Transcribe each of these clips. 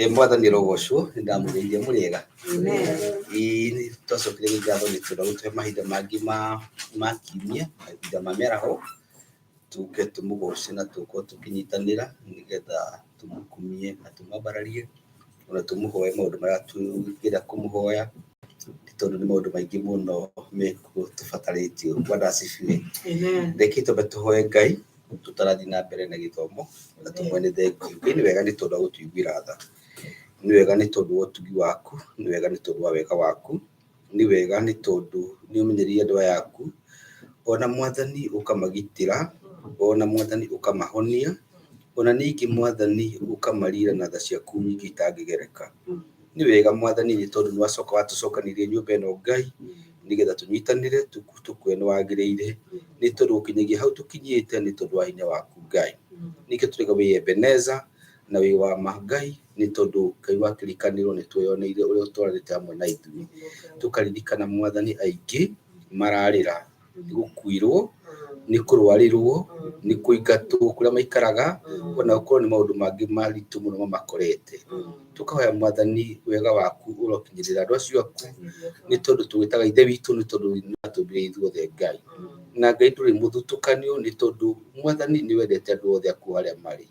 Mwathani arogocwo, nĩ ndamũgeithia mũrĩega. Ĩĩ nĩ twacokire ngatho nĩ tondũ wa gũtũhe mahinda mangĩ ma kiumia, mahinda ma mĩaraho, tũke tũmũgoce na tũkorwo tũkĩnyitanĩra nĩgetha tũmũkumie na tũmwambararie, ona tũmũhoe maũndũ marĩa tũngĩenda kũmũhoya, nĩ tondũ nĩ maũndũ maingĩ mũno mekuo tũbatarĩtio. Bwana asifiwe. Reke twambe tũhoe Ngai tũtarathiĩ na mbere na gĩthomo na tũmwĩre nĩ thengiũ. Ngai nĩ wega nĩ tondũ wa gũtũiguĩra tha, nĩ wega nĩ tondũ wa ũtugi waku, nĩ wega nĩ tondũ wa wega waku, nĩ wega nĩ tondũ nĩ ũmenyereire andũ aya aku, ona Mwathani ũkamagitĩra, ona Mwathani ũkamahonia, ona ningĩ Mwathani ũkamarira na tha ciaku nyingĩ itangĩgereka. Nĩ wega Mwathani nĩ tondũ nĩ wacoka watũcokanĩria nyũmba ĩno Ngai, nĩgetha tũnyitanĩre tũkuone nĩ wagĩrĩire, nĩ tondũ gũkinyagia hau tũkinyĩte nĩ tondũ wa hinya waku Ngai. Nĩkĩo tũrauga wĩ Ebeneza na wĩ wa ma Ngai, nĩ tondũ Ngai wa kĩrĩkanĩro nĩ tweyoneire ũrĩa ũtwaranĩte hamwe na ithuĩ. Tũkaririkana Mwathani aingĩ mararĩra nĩ gũkuirwo, nĩ kũrwarĩrwo, nĩ kũingatwo kũrĩa maikaraga, ona gũkorwo nĩ maũndũ mangĩ maritũ mũno mamakorete. Tũkahoya Mwathani wega waku ũrokinyĩrĩra andũ acio aku, nĩ tondũ tũgwĩtaga ithe witũ nĩ tondũ nĩ watũmbire ithuothe Ngai. Na Ngai ndũrĩ mũthutũkanio nĩ tondũ Mwathani nĩ wendete andũ othe aku harĩa marĩ.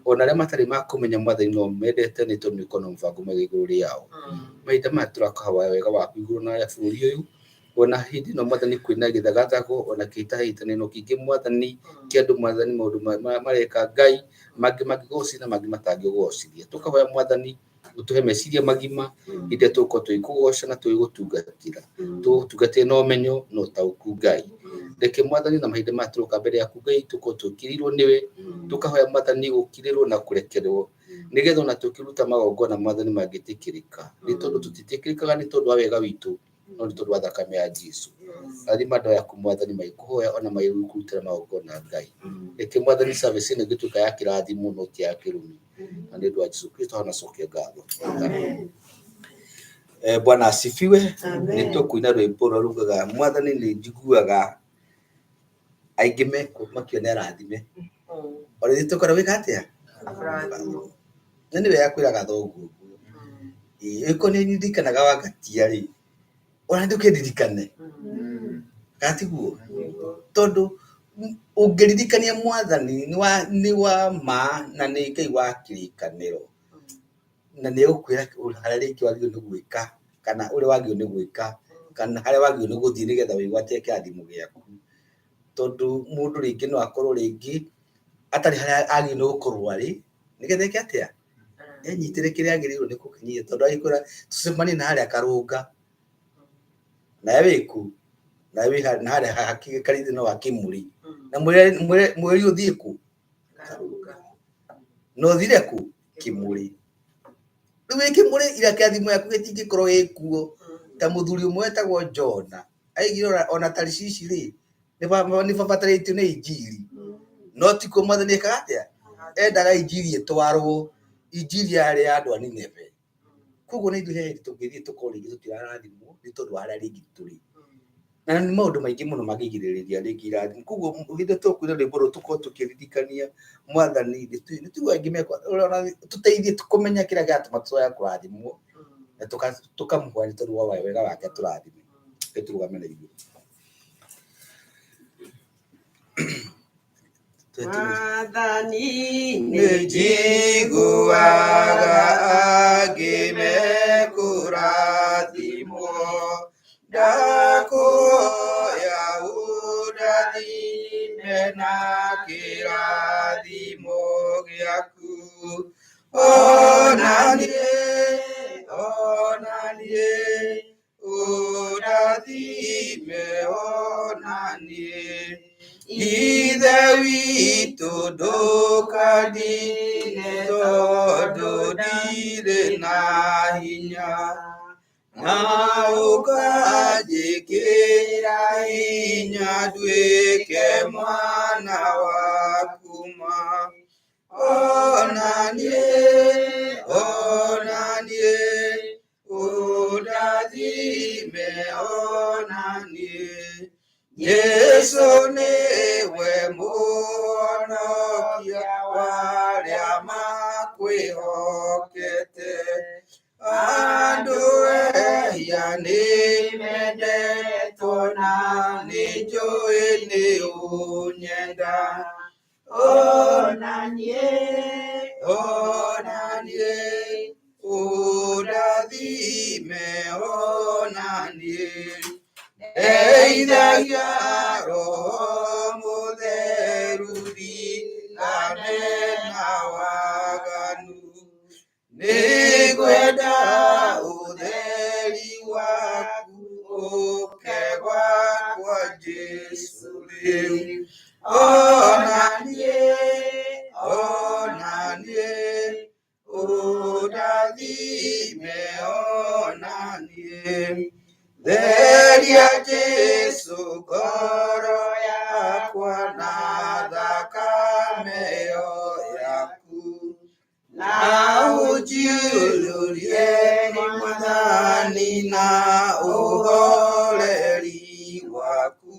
Ona arĩa matarĩ makũmenya Mwathani no mendete nĩ tondũ nĩ ũkoragwo na mũbango mwega igũrũ rĩao. Mahinda maya tũrakũhoya wega waku igũrũ na bũrũri ũyũ, ona hĩndĩ ĩno Mwathani kwĩna gĩthagathago ona kĩhĩtahĩtanĩro kĩingĩ Mwathani kĩa andũ Mwathani maũndũ mareka Ngai, mangĩ mangĩgocithia na mangĩ matangĩgocithia. Tũkahoya Mwathani ũtũhe meciria magima hĩndĩ ĩrĩa tũgũkorwo tũgĩkũgoca na tũgĩgũtungatĩra. Tũgũtungatĩre na ũmenyo na ũtaũku Ngai. Reke Mwathani na mahinda maya tũroka mbere yaku Ngai tũkorwo tũkĩrĩirwo nĩwe, tũkahoya Mwathani gũkirĩrwo na kũrekerwo nĩgetha ona tũkĩruta magongona Mwathani mangĩtĩkĩrĩka, nĩ tondũ tũtitĩkĩrĩkaga nĩ tondũ wa wega witũ, no nĩ tondũ wa thakame ya Jesu. Rathima andũ aya aku Mwathani magĩkũhoya ona magĩkũrutĩra magongona Ngai. Reke Mwathani service ĩno ĩgĩtuĩka ya kĩrathimo no ti ya kĩrumi. Na nĩ ũndũ wa Jesu Kristo hanacokia ngatho. Bwana asifiwe. Nĩ tũkũina rwĩmbo rũrĩa rugaga Mwathani nĩ njiguaga aingĩ mekwo makione arathime. Ona ithuĩ tũkorwo wĩka atĩa? Na nĩ wega kwĩraga thoguo ũguo. Ĩĩ angĩkorwo nĩ ndirikanaga wangatia rĩ, ona ndũkĩndirikane. Kana tiguo? Tondũ ũngĩririkania Mwathani nĩ wa ma na nĩ Ngai wa kĩrĩkanĩro, na nĩ egũkwĩra harĩa rĩngĩ wagĩrĩirwo nĩ gwĩka, kana ũrĩa wagĩrĩirwo nĩ gwĩka, kana harĩa wagĩrĩirwo nĩ gũthiĩ nĩgetha wĩgwatĩre kĩrathimo gĩaku. Tondũ mũndũ rĩngĩ no akorwo rĩngĩ atarĩ harĩa agĩrĩirwo nĩ gũkorwo arĩ, nĩgetha eke atĩa? Enyitĩre kĩrĩa agĩrĩirwo nĩ gũkĩnyita, tondũ angĩkwĩra tũcemanie na harĩa Karũnga, nawe wĩ kũ? Nawe wĩ harĩa karĩthĩ-inĩ wa Kĩmũrĩ, na mwĩrĩ ũthiĩ kũ? Karũnga. Na ũthire kũ? Kĩmũrĩ. Rĩu wĩ Kĩmũrĩ ira kĩrathimo gĩaku gĩtingĩkorwo gĩkuo. Ta mũthuri ũmwe wetagwo Jona, aigire ona Tarishishi rĩ, nĩ babatarĩtio nĩ injiri. No tikuo Mwathani ekaga atĩa? Endaga injiri ĩtwarwo, injiri yarĩ ya andũ a Nineve. Koguo na ithuĩ he hĩndĩ tũngĩthiĩ tũkorwo rĩngĩ tũtirarathimwo nĩ tondũ wa harĩa rĩngĩ tũrĩ. Na nĩ maũndũ maingĩ mũno mangĩgirĩrĩria rĩngĩ irathimo. Koguo hĩndĩ ĩrĩa tũkwĩra rwĩmbo rũrũ tũkorwo tũkĩririkania Mwathani, nĩ tũiguaga aingĩ tũteithie kũmenya kĩrĩa kĩratũma twage kũrathimwo na tũkamũhoya nĩ tondũ wa wega wake atũrathime. Reke tũrũgame na ithuĩ. Mwathani nĩ njiguaga angĩ mekũrathimwo, ndakũhoya ũndathime na kĩrathimo gĩaku. Ona niĩ, ona niĩ, Ũrathime ona niĩ. Ithe witũ ndũkandine tondũ ndirĩ na hinya, na ũkanjĩkĩra hinya nduĩke mwana waku ma. Ona niĩ, ona niĩ, ũndathime ona niĩ. Jesu nĩwe mũhonokia wa arĩa makwĩhokete. Ũndathime onaniĩ, ndeithagia Roho Mũtheru ndigane na waganu. Nĩngwenda ũtheri waku ũke gwakwa Jesũ rĩu. Onaniĩ, onaniĩ, ũndathime onaniĩ. Theria Jesũ ngoro yakwa na thakame ĩyo yaku. Na ũnjiyũrie Mwathani na ũhoreri waku.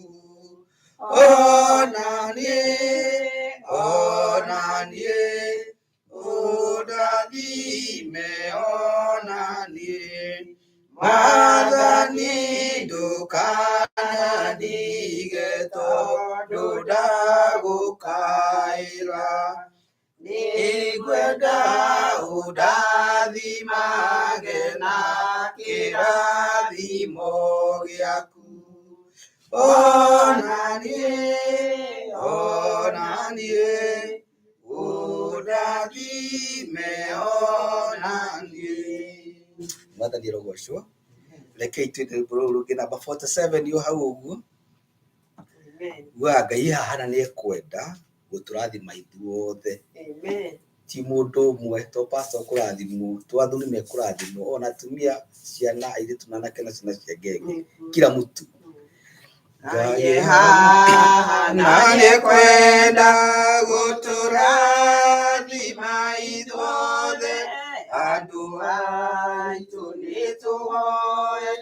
Onaniĩ, onaniĩ, ũndathime onaniĩ. Mwathani ndũkanandige tondũ ndagũkaĩra. Nĩngwenda ũndathimage na kĩrathimo gĩaku. Onaniĩ, onaniĩ, ũndathime onaniĩ. Mwathani arogocwo. Rekei twĩne rwĩmbo rũrũ rũngĩ namba 47 yo hau ũguo. Amen. Ugaga Ngai haha na nĩekwenda gũtũrathima ithuothe. Amen. Ti mũndũ ũmwe to pastor ũkũrathimwo, to athuri mekũrathimwo, ona atumia, ciana, airĩtu na anake na ciana cia ngenge. Kila mtu. Ngai haha na na nĩkwenda gũtũrathima ithuothe andũ aitũ nĩtũhoe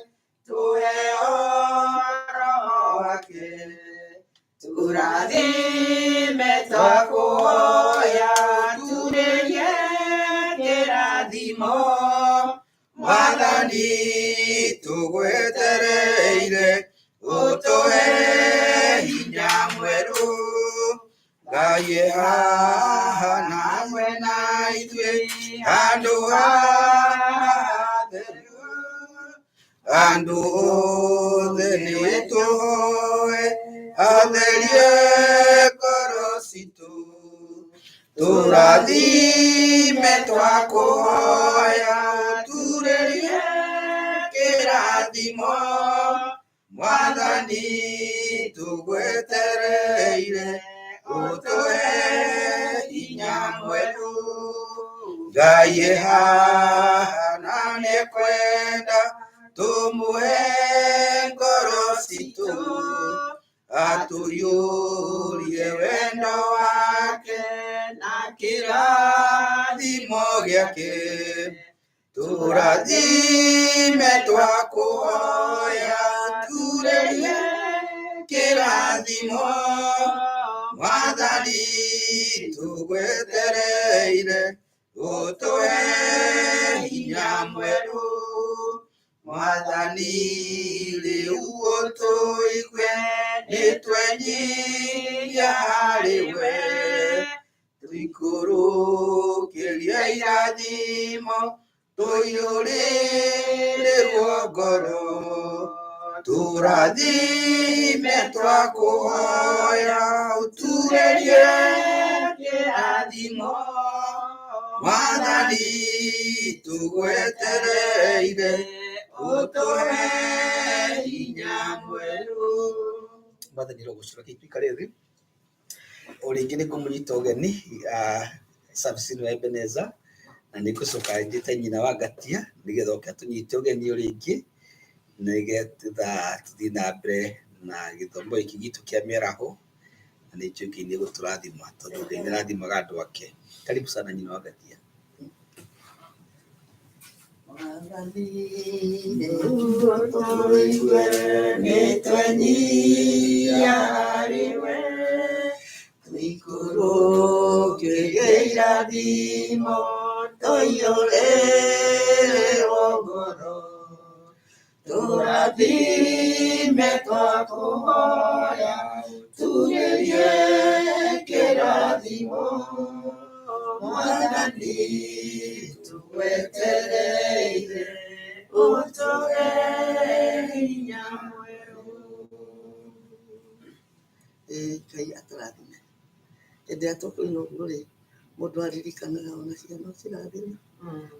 tũheo Roho wake. Tũrathime twakũhoya turĩrie kĩrathimo. Mwathani tũgwetereire ũtũhe hinya mwerũ. Ngai e haha na hamwe na ithuĩ handũ haha hatheru. Andũ othe nĩtũhoe atherie ngoro citũ. Tũrathime twakũhoya ũturĩrie kĩrathimo. Mwathani tũgwetereire ũtũhe hinya mwerũ. Ngai e haha na nĩekwenda tũmũhe ngoro citũ. Atũiyũrie wendo wake na kĩrathimo gĩake. Tũrathime twakũhoya ũturĩrie kĩrathimo. Mwathani tũgwetereire ũtũhe hinya mwerũ. Mwathani rĩu ũtũigue nĩtwenyihia harĩ we. Tũikũrũkĩrie irathimo tũiyũrĩrĩrwo ngoro. Tũrathime twakũhoya ũturĩrie kĩrathimo. Mwathani tũgwetereire ũtũhe hinya mwerũ. Mwathani arogocwo. Rekei tũikare thĩ. O rĩngĩ nĩngũmũnyita ũgeni service ĩno ya Ebenezer na nĩngũcoka njĩte nyina wa Ngatia nĩgetha oke atũnyite ũgeni o rĩngĩ nĩgetha tũthiĩ na mbere na gĩthomo gĩkĩ gitũ kĩa mĩaraho na nĩnjũĩ Ngai nĩegũtũrathima tondũ Ngai nĩarathimaga andũ ake. Karibu sana nyina wa Ngatia. Mwathani rĩu ũtũigue nĩtwenyihia harĩ we. Tũikũrũkĩrie irathimo tũiyũrĩrĩrwo ngoro. Tũrathime twakũhoya turĩrie kĩrathimo. Mwathani tũgwetereire ũtũhe Ngai atũrathime. Hĩndĩ ĩrĩa tũkũina ũguo rĩ, mũndũ aririkanaga ona ciana cirathime,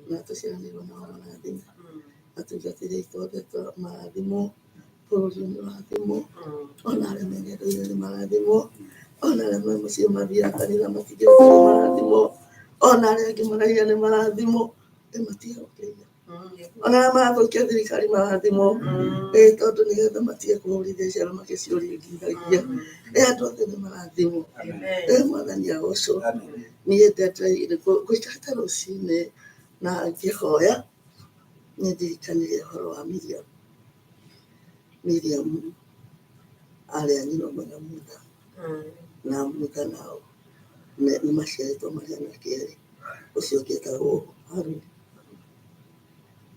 na tũciaranĩirwo nao marathime, atungatĩri aitũ othe marathimwo, bũrũri nĩ ũrathimwo, ona arĩa me ng'endo-inĩ nĩ marathimwo, ona arĩa me mũciĩ mathiaga kanitha matingĩhota nĩ marathimwo, ona arĩa angĩ maraiya nĩ marathimwo, ĩ matige gũkĩiya, ona arĩa marathũkia thirikari marathimwo, ĩ tondũ nĩgetha matige kũhũrithia ciana makĩciũringithagia, ĩ andũ othe nĩ marathimwo, ĩ Mwathani agocwo. Niĩ ndendereire gũikara rũcinĩ na ngĩhoya nĩ ndirikanire ũhoro wa Miriam. Miriam arĩ a nyina ũmwe na Mutha, na Mutha nao nĩ maciarĩtwo marĩ anake erĩ, ũcio ũngĩ etagwo Haruni.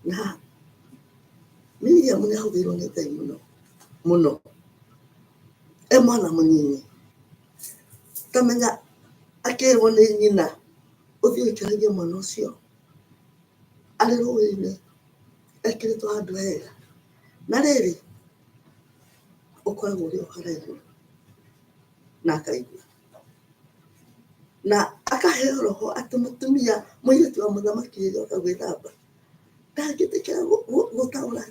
Na Miriam nĩ ahũthĩirwo nĩ Ngai mũno mũno, e mwana mũnini. Tamenya akĩrwo nĩ nyina ũthiĩ ũikaragie mwana ũcio arĩ rũĩ-inĩ ekĩrĩtwo handũ hega. Na rĩrĩ, ũkoragwo ũrĩ o haraihu na akaigua na akaheo roho atĩ mũtumia mũirĩtu wa mũthamaki rĩrĩa oka gwĩthamba ndangĩtĩkĩra gũtaũra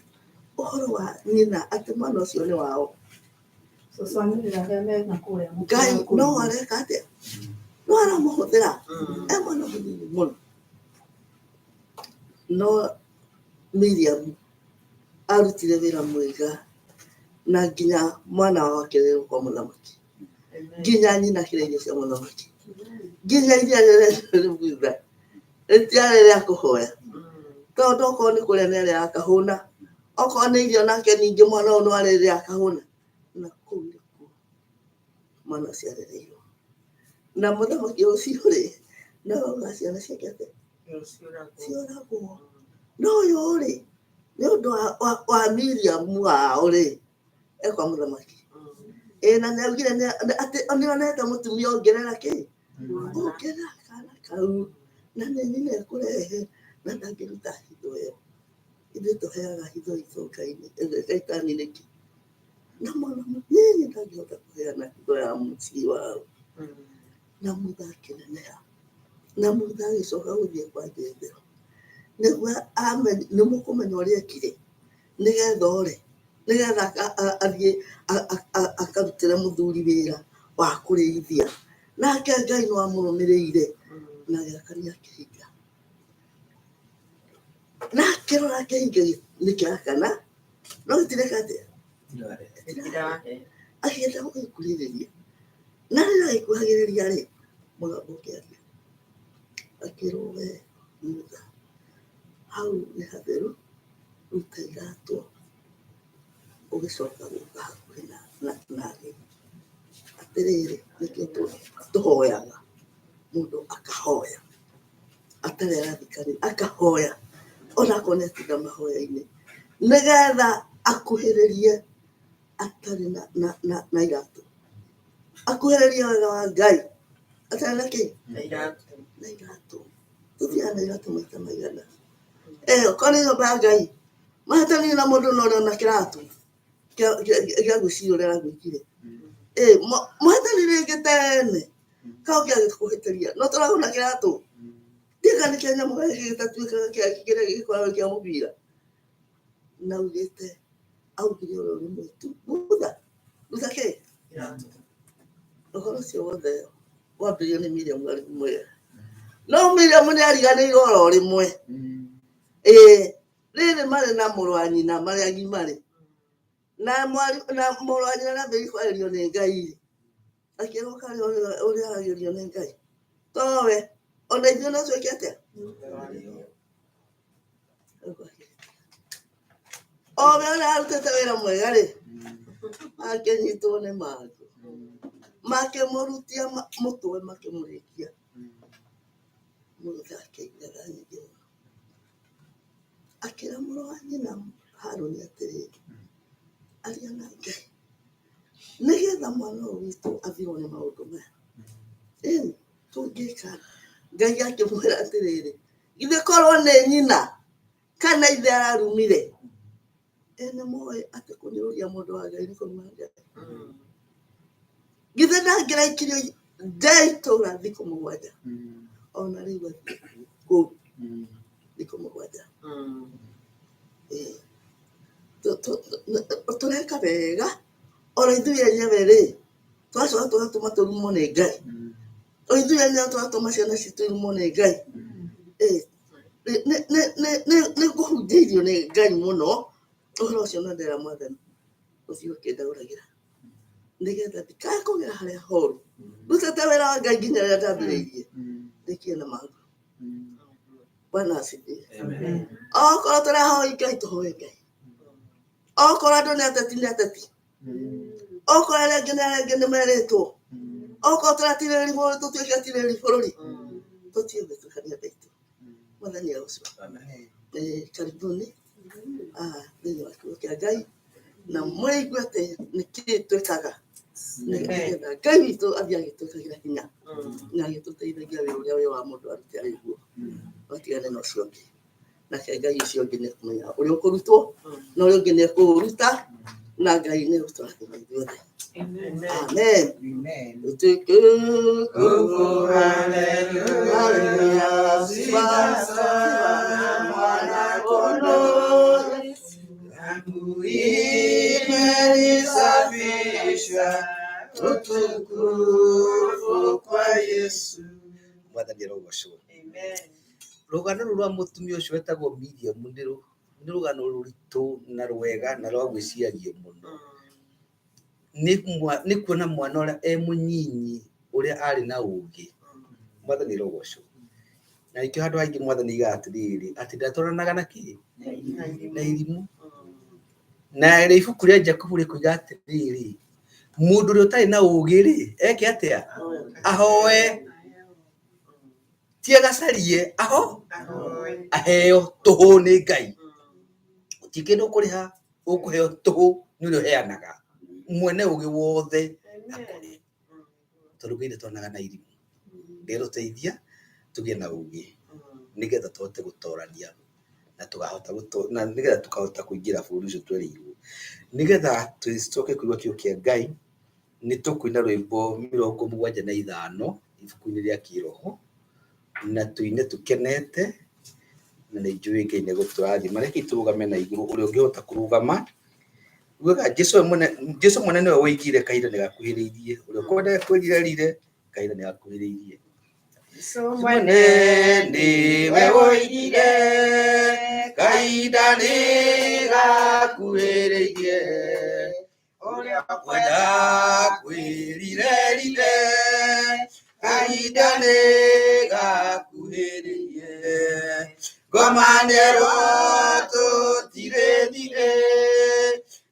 ũhoro wa nyina atĩ mwana ũcio nĩ wao. Cũcũ anĩrĩra arĩa mena kũrĩa Ngai no areka atĩa? No aramũhũthĩra e mwana mũnini mũno. No Miriam arutire wĩra mwega na nginya mwana wao akĩrerwo kwa mũthamaki, nginya nyina akĩrĩa irio cia mũthamaki, nginya iria rĩrĩa thutha rĩtiarĩ rĩa kũhoya, tondũ okorwo nĩ kũrĩa nĩ arĩaga akahũna, okorwo nĩ irio nake ningĩ mwana ũyũ no arĩrĩa akahũna. Na kũu nĩkuo mwana ũcio arereirwo. Na mũthamaki ũcio rĩ, no auga ciana ciake atĩ cioragwo. No ũyũ rĩ, nĩ ũndũ wa Miriam wao rĩ, e kwa mũthamaki. Ĩ na nĩ augire atĩ nĩ onete mũtumia ũngĩrera kĩ? Ũngĩrera kana kau. Na nĩ nyina ekũrehe na ndangĩruta hitho ĩyo. Ithuĩ tũheaga hitho itũ Shaitani nĩkĩ? Na mwana mũnini ndangĩhota kũheana hitho ya mũciĩ wao. Na Mutha akĩneneha. Na Mutha agĩcoka gũthiĩ kwa Jethero. Nĩguo nĩ mũkũmenya ũrĩa ekire nĩgetha ore, nĩgetha athiĩ akarutĩre mũthuri wĩra wa kũrĩithia. Nake Ngai no amũrũmĩrĩire na agĩakania kĩhinga. Na akĩrora kĩhinga nĩ kĩrakana no gĩtireka atĩa? Akĩenda gũgĩkuhĩrĩria. Na rĩrĩa agĩkuhagĩrĩria rĩ, mũgambo ũkĩaria. Akĩrwo we Mutha, hau nĩ hatheru, ruta iratũ ũgĩcoka gũka hakuhĩ na niĩ. Atĩrĩrĩ, nĩkĩo tũhoyaga, mũndũ akahoya atarĩ arathikania, akahoya onakorwo nĩ atinda mahoya-inĩ, nĩgetha akuhĩrĩrie atarĩ na iratũ, akuhĩrĩrie wega wa Ngai atarĩ na kĩ? Na iratũ. Tũthiaga na iratũ maita maigana? Okorwo nĩ nyũmba ya Ngai, mahetanire na mũndũ na ũrĩa ona kĩratũ gĩa gwĩciria ũrĩa aragwĩkire. Mũhetanire rĩngĩ tene, kau kĩagĩkũhĩtĩria, no tũragwo na kĩratũ. Ndiũĩ nĩ kĩa nyamũ gĩkĩ gĩtatuĩkaga kĩrĩa gĩkoragwo kĩa mũbira. Na augĩte, augire oro rĩmwe tu, Mutha, ruta kĩ? Ũhoro ũcio wothe wambĩrĩirio nĩ Miriam arĩ mwega. No Miriam nĩ ariganĩirwo oro rĩmwe. Ĩĩ, rĩrĩ marĩ na mũrũ wa nyina marĩ agimarĩ. Na mũrũ wa nyina nĩambĩrĩirie kwarĩrio nĩ Ngai rĩ, akĩrwo karĩ ũrĩa aragĩrio nĩ Ngai. Towe, ona ithuĩ no twĩke atĩa? O we ũrĩa arutĩte wĩra mwega rĩ, akĩnyitwo nĩ mangũ. Makĩmũrutia mũtwe makĩmũrĩkia. Mũrutha akĩigua tha nyingĩ mũno. Akĩra mũrũ wa nyina Harũni atĩrĩrĩ, aria na Ngai, nĩgetha mwana ũyũ witũ athirwo nĩ maũndũ maya. Ĩni, tũngĩka. Ngai akĩmwĩra atĩrĩrĩ, githĩ korwo nĩ nyina kana ithe ararumire? Ĩ nĩ mũĩ atĩ kũnyũrũria mũndũ wa Ngai nĩ kũruma Ngai. Githĩ ndangĩraikirio nja ya itũũra thikũ mũgwanja? Ona rĩu athiĩ kũu thikũ mũgwanja. Ĩĩ. Tũreka wega ona ithuĩ enyewe rĩ, twacoka tũgatũma tũrumwo nĩ Ngai. O ithuĩ enyewe tũgatũma ciana citũ irumwo nĩ Ngai. Ĩĩ. Nĩ ngũhunjĩirio nĩ Ngai mũno ũhoro ũcio, na ndera Mwathani ũthiĩ ũkĩndaũragĩra nĩgetha ndikae kũgera harĩa horu, rutĩte wĩra wa Ngai nginya rĩrĩa ndambĩrĩirie, ndĩkie na maũndũ. Bwana asifiwe. Okorwo tũrahoi Ngai, tũhoe Ngai. Okorwo andũ nĩ ateti, nĩ ateti. Okorwo arĩa angĩ nĩ arĩa angĩ nĩ merĩtwo. Okorwo tũratirĩrĩri bũrũri, tũtuĩke atirĩrĩri bũrũri, tũtige gũtuĩka nĩ andũ aitũ. Mwathani agocwo. Karibuni thĩinĩ wa kiugo kĩa Ngai, na mũigue atĩ nĩkĩĩ twĩkaga nĩgetha Ngai witũ athiĩ agĩtwĩkagĩra hinya na agĩtũteithagia wĩra ũrĩa wĩ wa mũndũ arute arĩ guo, watigane na ũcio ũngĩ. Nake Ngai ũcio ũngĩ nĩ ekũmenya ũrĩa ũkũrutwo, na ũrĩa ũngĩ nĩ ekũũruta, na Ngai nĩ egũtũrathima ithuothe. Amen. Utukufu, haleluya, sifa Mwana Kondoo. Damu imenisafisha, utukufu kwa Yesu. Mwathani arogocwo. Rũgano rũu rwa mũtumia ũcio wetagwo Miriam nĩ rũgano rũritũ na rwega na rwa gwĩciragia mũno. Nĩ kuona mwana ũrĩa e mũnyinyi ũrĩa arĩ na ũgĩ. Mwathani arogocwo. Na nĩkĩo handũ hangĩ Mwathani aigaga atĩrĩrĩ, atĩ ndatwaranaga na kĩ? Na irimũ. Na rĩ ibuku rĩa Jakubu rĩkoiga atĩrĩrĩ, mũndũ ũrĩa ũtarĩ na ũgĩ rĩ, eke atĩa? Ahoe. Ti agacarie, aho aheo tũhũ nĩ Ngai. Gũtirĩ kĩndũ ũkũrĩha, ũkũheo tũhũ nĩ ũrĩa ũheanaga. Mwene ũgĩ wothe akũhe. Tondũ Ngai ndatwaranaga na irimũ. Ngai arotũteithia tũgĩe na ũgĩ nĩgetha tũhote gũtorania na tũkahota na nĩgetha tũkahota kũingĩra bũrũri ũcio twerĩirwo. Nĩgetha tũcoke kũigua kiugo kĩa Ngai, nĩ tũkũina rwĩmbo 75 ibuku-inĩ rĩa kĩroho, na tũine tũkenete, na nĩ njũĩ Ngai nĩ egũtũrathima. Rekei tũrũgame na igũrũ, ũrĩa ũngĩhota kũrũgama, ugaga Jesu we mwene, Jesu mwene nĩwe woigire kahinda nĩ gakuhĩrĩirie, ũrĩa ũkwenda kwĩrirerire, kahinda nĩ gakuhĩrĩirie. Jesu mwene nĩwe woigire kahinda nĩ gakuhĩrĩirie, ũrĩa ũkwenda kwĩrirerire, kahinda nĩ gakuhĩrĩirie. Ngomanĩrwo tũtirĩ thirĩ,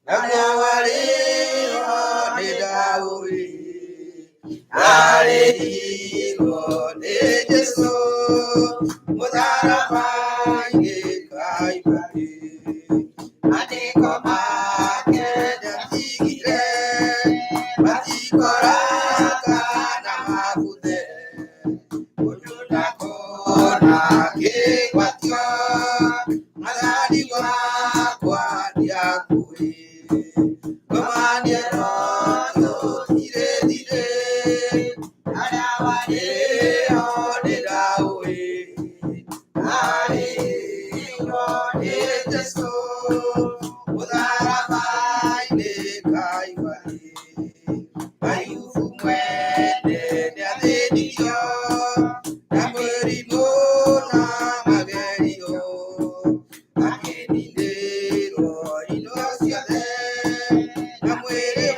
na ũrĩa warĩho nĩ ndaũĩ, ndarĩhirwo nĩ Jesũ mũtharaba-inĩ Kalvarĩ. Maandĩko make ndatigire, matikora kana mabuthe, mũndũ ndakona kĩgwatio, Mwathani wakwa nĩakũĩ. Ngomanĩrwo tũtirĩ thirĩ, arĩa warĩho nĩ ndaũĩ, ndarĩhirwo nĩ Jesũ mũtharaba-inĩ Kalvarĩ. Ayubu mwene nĩathĩnirio na mĩrimũ na magerio, akĩninĩrwo indo ciothe na mwĩrĩ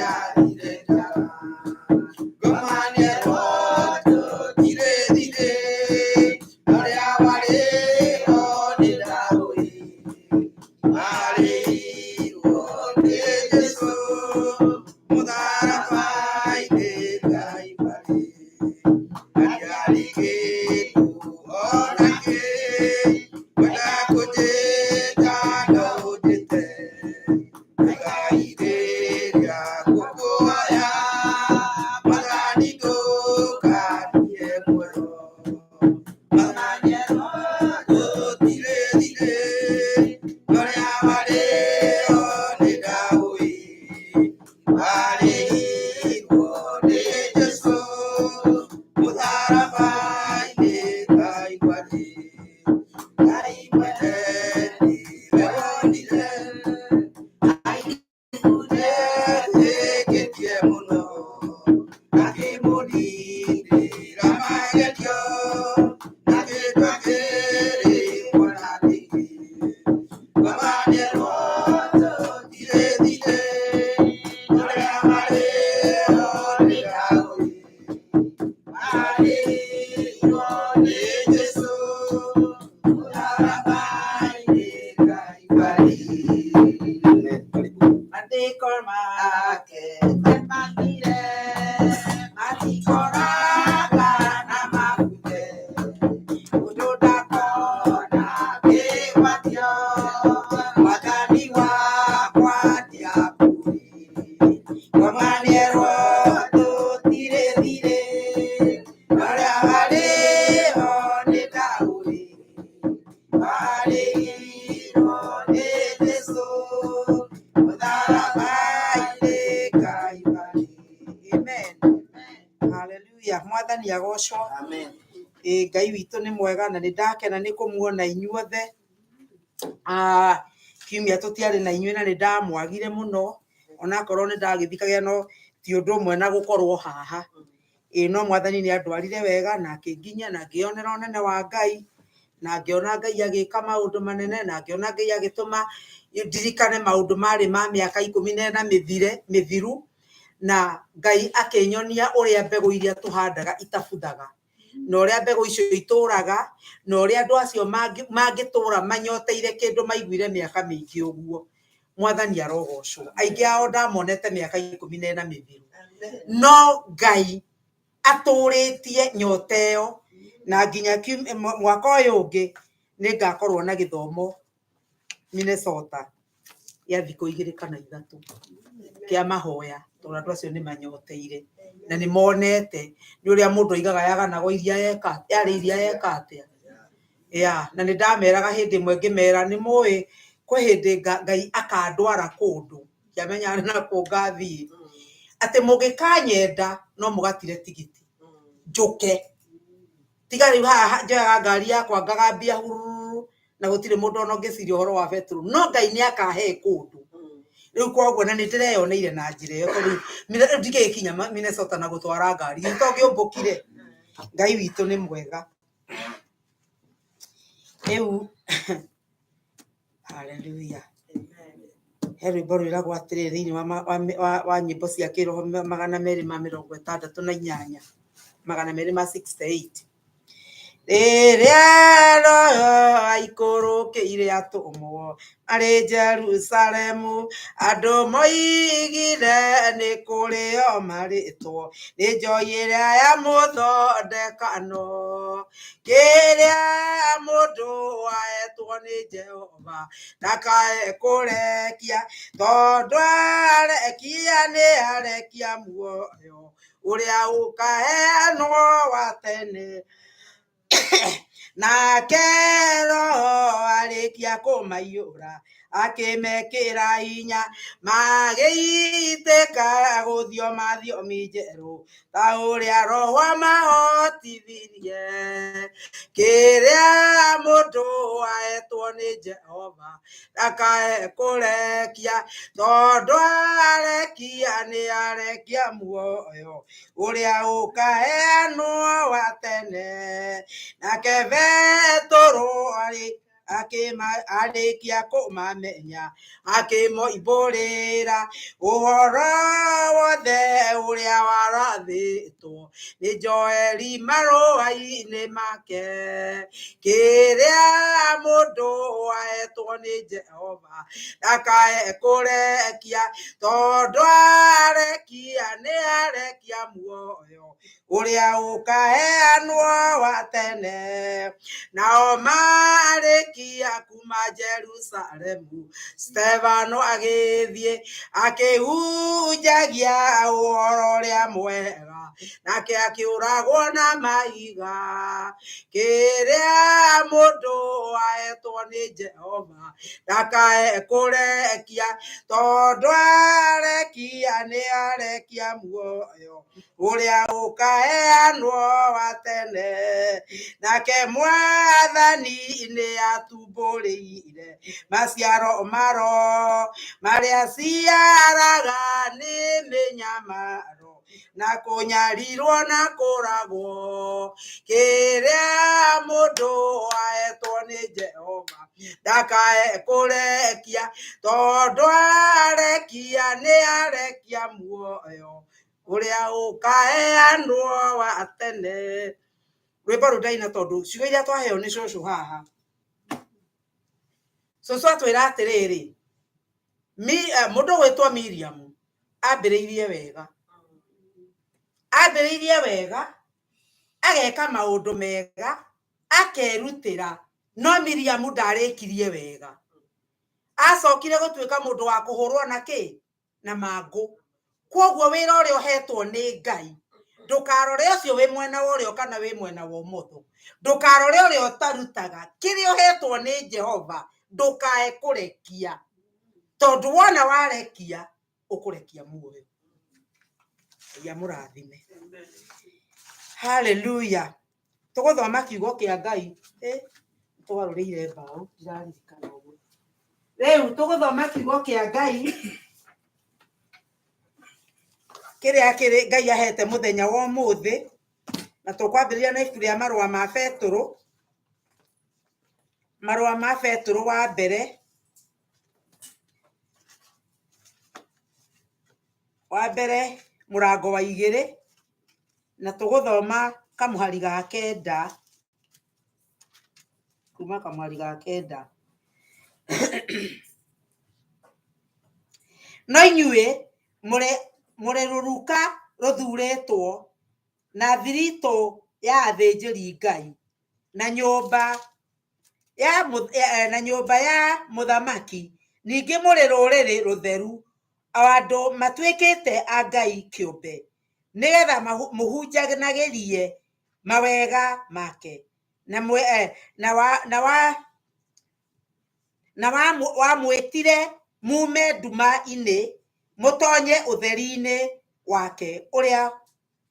Nĩndarire njara. Ngomanie tũtirĩ thirĩ, ũrĩa warĩ ho nĩndaũĩ. Warĩirwo nĩ Jesũ mũtharaba-inĩ Ngai marĩ. Ndiarĩ kĩndũ ona kĩ, kwenda kũnjĩta no ũnjĩte. Igai rĩrĩa ngũkũhoya, Mwathani ndũkanie muoyo. Mwathani tũtirĩ thirĩ, ũrĩa warĩ ho nĩndaũĩ. Warĩirwo nĩ Jesũ mũtharaba-inĩ Ngai mwarĩ. Ngai mwene nĩwe wonire etĩkĩtie mũno, akĩmũnindĩra magerio, na kĩndũ akĩrĩ kuona ningĩ. Ngomanie tũtirĩ thirĩ, ũrĩa warĩ ho nĩndaũĩ. Warĩirwo nĩ Jesũ mũtharaba-inĩ Ngai mwarĩ. Amen. Karibu. Maandĩko make nĩmathire, matikoraga na mabuthe. Mũndũ ndakona kĩgwatio, Mwathani wakwa ndiakuire. Ngomanĩrwo tũtirĩ thirĩ, ũrĩa warĩ ho nĩndaũĩ. Warĩirwo nĩ Jesũ mũtharaba-inĩ Ngai marĩ. Amen. Hallelujah. Mwathani agocwo. Amen. Ĩ Ngai witũ nĩ mwega na nĩ ndakena nĩ kũmuona inyuothe. Kiumia tũtiarĩ na inyuĩ na nĩ ndamwagire mũno, onakorwo nĩ ndagĩthikagia no ti ũndũ ũmwe na gũkorwo haha. Ĩ no Mwathani nĩ andwarire wega na akĩnginyia na ngĩonera ũnene wa Ngai, na ngĩona Ngai agĩka maũndũ manene, na ngĩona Ngai agĩtũma ndirikane maũndũ marĩ ma mĩaka 14 mĩthire mĩthiru, na Ngai akĩnyonia ũrĩa mbegũ iria tũhandaga itabuthaga, na ũrĩa mbegũ icio itũraga, na ũrĩa andũ acio mangĩtũra manyoteire kĩndũ maiguire mĩaka mĩingĩ ũguo. Mwathani arogocwo. Aingĩ ao ndamonete mĩaka 14 mĩthiru, no Ngai atũrĩtie nyota ĩyo, na nginya mwaka ũyũ ũngĩ nĩ ngakorwo na gĩthomo Minnesota gĩa thikũ 2 kana 3 kĩa mahoya, tondũ andũ acio nĩ manyoteire na nĩ monete nĩ ũrĩa mũndũ aigaga yaganagwo iria eka yarĩ iria eka atĩa. Ya, na nĩ ndameraga hĩndĩ ĩmwe ngĩmera nĩ mũĩ kwĩ hĩndĩ Ngai akandwara kũndũ ndiamenyaga nĩ nakũ ngathiĩ, atĩ mũngĩkanyenda no mũgatire tigiti njũke, tiga rĩu haha njoyaga ngari yakwa ngagambia hururu na gũtirĩ mũndũ ona ũngĩciria ũhoro wa betũrũ, no Ngai nĩ akahe kũndũ. Rĩu koguo na nĩ ndĩreyoneire na njĩra ĩyo, tondũ rĩu ndingĩgĩkinya Minnesota na gũtwara ngari, githĩ to ngĩũmbũkire. Ngai witũ nĩ mwega. Rĩu haleluya. He rwĩmbo rwĩragwo atĩrĩrĩ thĩinĩ wa nyĩmbo cia kĩroho 268, 268. Rĩrĩa Roho aikũrũkĩire atũmwo marĩ Jerusalemu, andũ moigire nĩ kũrĩo marĩtwo nĩ njohi ĩrĩa ya mũthondekano. Kĩrĩa mũndũ ahetwo nĩ Jehova ndakae kũrekia, tondũ arekia nĩ arekia muoyo ũrĩa ũkaheanwo wa tene. Nake Roho arĩkia kũmaiyũra akĩmekĩra hinya, magĩitĩka gũthioma thiomi njerũ ta ũrĩa Roho amahotithirie. Kĩrĩa mũndũ ahetwo nĩ Jehova ndakae kũrekia, tondũ arekia nĩ arekia muoyo ũrĩa ũkaheanwo wa tene. Nake Petũrũ arĩ Akĩma arĩkia kũmamenya akĩmoimbũrĩra ũhoro wothe ũrĩa warathĩtwo nĩ Joeli marũa-inĩ make. Kĩrĩa mũndũ ahetwo nĩ Jehova ndakae kũrekia, tondũ arekia nĩ arekia muoyo ũrĩa ũkaheanwo wa tene. Nao marĩkia kuma Jerusalemu, Stefano agĩthiĩ akĩhunjagia ũhoro ũrĩa mwega, nake akĩũragwo na mahiga. Kĩrĩa mũndũ ahetwo nĩ Jehova ndakae kũrekia, tondũ arekia nĩ arekia muoyo ũrĩa ũkaheanwo wa tene. Nake Mwathani nĩ atumbũrĩire maciaro maro marĩa ciaraga nĩ mĩnyamaro na kũnyarirwo na kũragwo. Kĩrĩa mũndũ ahetwo nĩ Jehova ndakae kũrekia, tondũ arekia nĩ arekia muoyo ũrĩa ũkaheanwo wa tene. Rwĩmbo rũu ndaina tondũ ciugo iria twaheo nĩ cũcũ haha, cũcũ atwĩra atĩrĩrĩ, mũndũ ũgwĩtwo Miriam ambĩrĩirie wega, ambĩrĩirie wega ageka maũndũ mega, akerutĩra, no Miriam ndarĩkirie wega. Acokire gũtuĩka mũndũ wa kũhũrwo na kĩ na mangũ. Kwoguo wĩra ũrĩa ũhetwo nĩ Ngai, ndũkarore ũcio wĩ mwena wa ũrĩo kana wĩ mwena wa ũmotho, ndũkarore ũrĩa ũtarutaga, kĩrĩa ũhetwo nĩ Jehova ndũkae kũrekia, tondũ wona warekia ũkũrekia muoyo. Ngai amũrathime. Haleluya. Tũgũthoma kiugo kĩa Ngai. Tũgarũrĩire mbaũ, ndiraririkana ũguo. Rĩu tũgũthoma kiugo kĩa Ngai kĩrĩa kĩrĩ Ngai ahete mũthenya wa ũmũthĩ, na tũkwambĩrĩria na ibuku rĩa marũa ma Betũrũ, marũa ma Betũrũ wa mbere, wa mbere mũrango wa 2, na tũgũthoma kamũhari ga 9, kuma kamũhari ga 9. No inyuĩ mũrĩ rũruka rũthurĩtwo na thiritũ ya athĩnjĩri Ngai, na nyũmba ya na nyũmba ya mũthamaki, ningĩ mũrĩ rũrĩrĩ rũtheru, o andũ matuĩkĩte a Ngai kĩũmbe, nĩgetha mũhunjanagĩrie mawega make, na mwe, na wa na wa na wamwĩtire mume nduma-inĩ mũtonye ũtheri-inĩ wake ũrĩa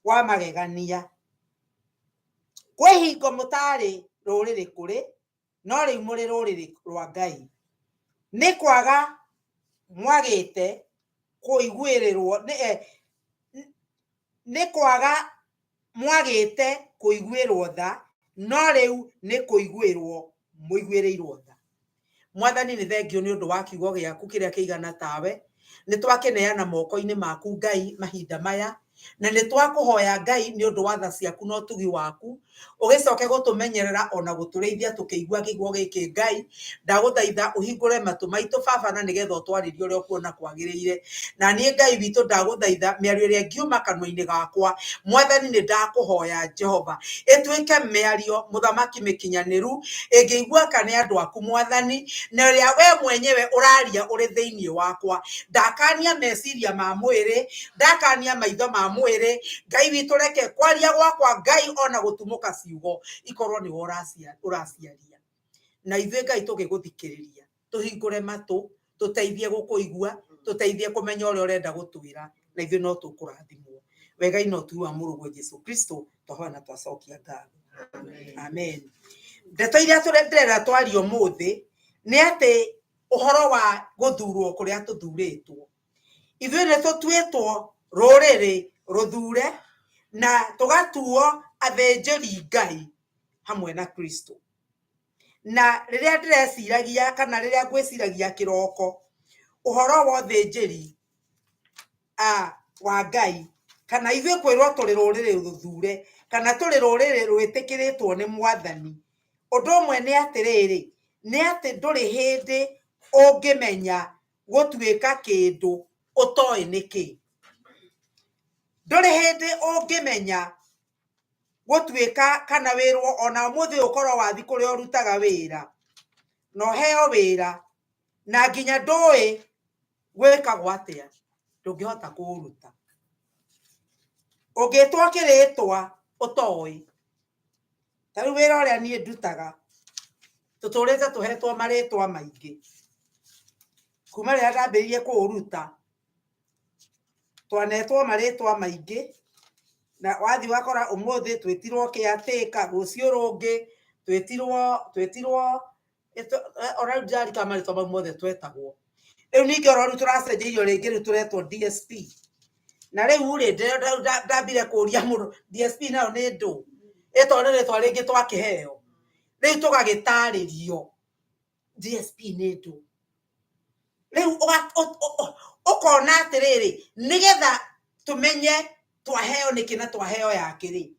wa magegania. Kwĩ hingo mũtarĩ rũrĩrĩ kũrĩ, no rĩu mũrĩ rũrĩrĩ rwa Ngai. Nĩ kwaga mwagĩte kũiguĩrĩrwo nĩ kwaga mwagĩte kũiguĩrwo tha, no rĩu nĩ kũiguĩrwo mũiguĩrĩirwo tha. Mwathani, nĩ thengio nĩ ũndũ wa kiugo gĩaku kĩrĩa kĩigana tawe. Nĩ twakĩneana moko-inĩ maku Ngai mahinda maya, na nĩ twakũhoya Ngai nĩ ũndũ wa tha ciaku na ũtugi waku, ũgĩcoke gũtũmenyerera ona gũtũrĩithia tũkĩigua kiugo gĩkĩ. Ngai, ndagũthaitha ũhingũre matũ maitũ baba, na nĩgetha ũtwarĩrie ũrĩa ũkuona kwagĩrĩire. Na niĩ Ngai witũ ndagũthaitha, mĩario ĩrĩa ĩngiuma kanua-inĩ gakwa, Mwathani, nĩ ndakũhoya Jehova, ĩtuĩke mĩario mũthamaki mĩkinyanĩru, ĩngĩiguĩka nĩ andũ aku Mwathani, na ĩrĩa we mwenyewe ũraria ũrĩ thĩinĩ wakwa. Ndakania meciria ma mwĩrĩ, ndakania maitho ma mwĩrĩ, Ngai witũ, reke kwaria gwakwa Ngai ona gũtumũka ciugo ikorwo nĩwe ũraciaria, na ithuĩ Ngai tũgĩgũthikĩrĩria tũhingũre matũ, tũteithie gũkũigua, tũteithie kũmenya ũrĩa ũrenda gũtwĩra, na ithuĩ no tũkũrathimwo. Wegai na ũtugi wa mũrũguo Jesu Kristo twahoya na twacokia ngatho, amen. Ndeto iria ndĩrenda twarie ũmũthĩ nĩ atĩ ũhoro wa gũthurwo kũrĩa tũthurĩtwo. Ithuĩ nĩ tũtuĩtwo rũrĩrĩ rũthure na tũgatuo athĩnjĩri Ngai hamwe na Kristo. Na rĩrĩa ndĩreciragia kana rĩrĩa ngwĩciragia kĩroko ũhoro wa ũthĩnjĩri wa Ngai, kana ithuĩ kwĩrwo tũrĩ rũrĩrĩ rũthure kana tũrĩ rũrĩrĩ rwĩtĩkĩrĩtwo nĩ Mwathani, ũndũ ũmwe nĩ atĩrĩrĩ, nĩ atĩ ndũrĩ hĩndĩ ũngĩmenya gũtuĩka kĩndũ ũtoĩ nĩkĩ. Ndũrĩ hĩndĩ ũngĩmenya gũtuĩka kana wĩrwo ona ũmũthĩ ũkorwo wathi kũrĩa ũrutaga wĩra na ũheo wĩra na nginya ndũĩ gwĩkagwo atĩa, ndũngĩhota kũũruta. Ũngĩtwo kĩrĩtwa ũtoĩ, ta rĩu wĩra ũrĩa niĩ ndutaga, tũtũrĩte tũhetwo marĩtwa maingĩ. Kuma rĩrĩa ndambĩrĩirie kũũruta, twanetwo marĩtwa maingĩ, na wathiĩ ũgakora ũmũthĩ twĩtirwo caretaker, rũciũ rũngĩ twĩtirwo ona rĩu ndiraririkana marĩtwa mau mothe twetagwo. Rĩu ningĩ oro rĩu tũracenjeirio rĩngĩ rĩu tũretwo DSP. Na rĩu rĩ, ndambire kũria mũndũ DSP nayo nĩ ndũ? Ĩ tondũ nĩ rĩtwa rĩngĩ twakĩheo. Rĩu tũgagĩtarĩrio DSP nĩ ndũ. Rĩu ũkona atĩrĩrĩ, nĩgetha tũmenye twaheo nĩkĩ na twaheo yakĩ rĩ,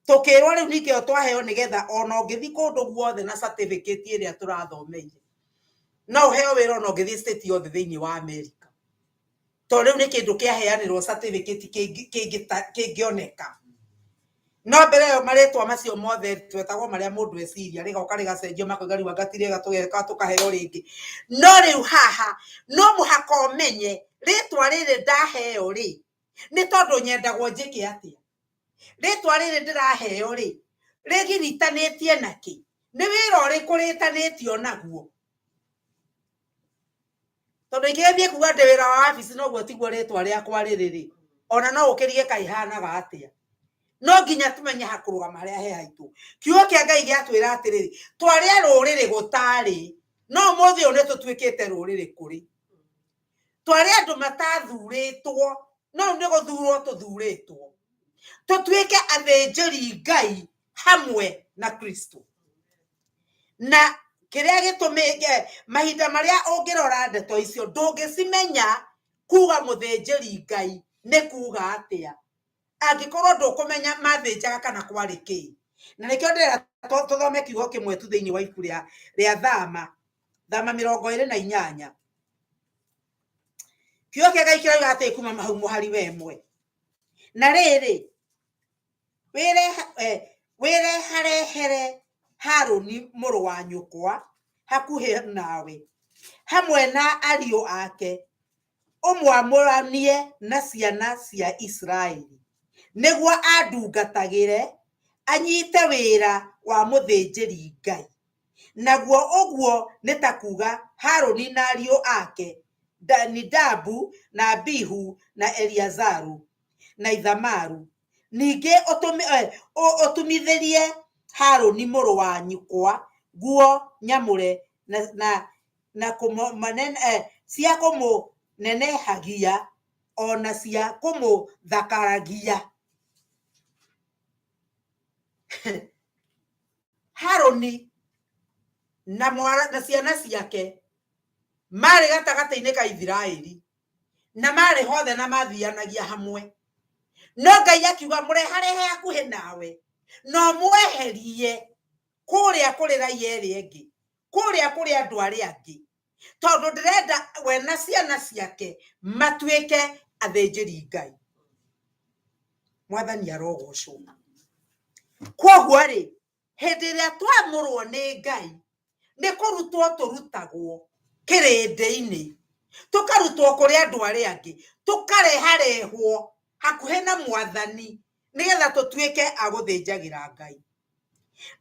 tũkĩrwo rĩu ningĩ ĩyo twaheo nĩgetha ona ũngĩthiĩ kũndũ guothe na certificate ĩrĩa tũrathomeire, no ũheo wĩra ona ũngĩthiĩ state yothe thĩinĩ wa America. Tondũ rĩu nĩ kĩndũ kĩaheanĩrwo certificate kĩngĩoneka. No mbere ĩyo marĩtwa macio mothe twetagwo marĩa mũndũ eciria, rĩgoka rĩgacenjio makoiga rĩu anga ti rĩega tũgeka tũkaheo rĩngĩ. No rĩu haha no mũhaka ũmenye rĩtwa rĩrĩ ndaheo rĩ, nĩ tondũ nyendagwo njĩke atĩa. Rĩtwa rĩrĩ ndĩraheo rĩ, rĩgiritanĩtie na kĩ? Nĩ wĩra ũrĩkũ rĩtanĩtio naguo? Tondũ ingĩgĩthiĩ kuga ndĩ wĩra wa wabici noguo tiguo rĩtwa rĩakwa rĩrĩ rĩ, ona no ũkĩrige kaĩ ihanaga atĩa. No nginya tũmenye hakũrũgama harĩa he haitũ. Kiugo kĩa Ngai gĩatwĩra atĩrĩrĩ, twarĩ a rũrĩrĩ gũtarĩ, no ũmũthĩ ũyũ nĩ tũtuĩkĩte rũrĩrĩ kũrĩ. Twarĩ andũ matathurĩtwo, no rĩu nĩ gũthurwo tũthurĩtwo. Tũtuĩke athĩnjĩri Ngai hamwe na Kristo. Na kĩrĩa gĩtũmĩte mahinda marĩa ũngĩrora ndeto icio ndũngĩcimenya kuga mũthĩnjĩri Ngai nĩ kuga atĩa, angĩkorwo ndũkũmenya mathĩnjaga kana kwarĩ kĩ. Na nĩkĩo ndĩrenda tũthome kiugo kĩmwe tu thĩinĩ wa ibuku rĩa Thama, Thama 28. Kiugo kĩa Ngai kĩrauga atĩ kuma hau mũhari wa 1. Na rĩrĩ, wĩreharehere Harũni mũrũ wa nyũkwa hakuhĩ nawe, hamwe na ariũ ake, ũmwamũranie na ciana cia Isiraeli, nĩguo andungatagĩre, anyite wĩra wa mũthĩnjĩri Ngai. Naguo ũguo nĩ ta kuga Harũni na ariũ ake, Nadabu na Abihu na Eliazaru na Ithamaru. Ningĩ ũtumithĩrie Harũni mũrũ wa nyũkwa nguo nyamũre na cia kũmũnenehagia o na cia kũmũthakaragia. Harũni na ciana ciake marĩ gatagatĩ-inĩ ka Isiraeli na marĩ hothe na mathianagia hamwe. No Ngai akiuga mũreharehe hakuhĩ nawe na ũmweherie kũrĩa kũrĩ raia ĩrĩa ĩngĩ, kũrĩa kũrĩ andũ arĩa angĩ, tondũ ndĩrenda we na ciana ciake matuĩke athĩnjĩri Ngai. Mwathani arogocwo. Kwoguo rĩ, hĩndĩ ĩrĩa twamũrwo nĩ Ngai, nĩ kũrutwo tũrutagwo kĩrĩndĩ-inĩ, tũkarutwo kũrĩ andũ arĩa angĩ, tũkareharehwo hakuhĩ na Mwathani nĩgetha tũtuĩke a gũthĩnjagĩra Ngai.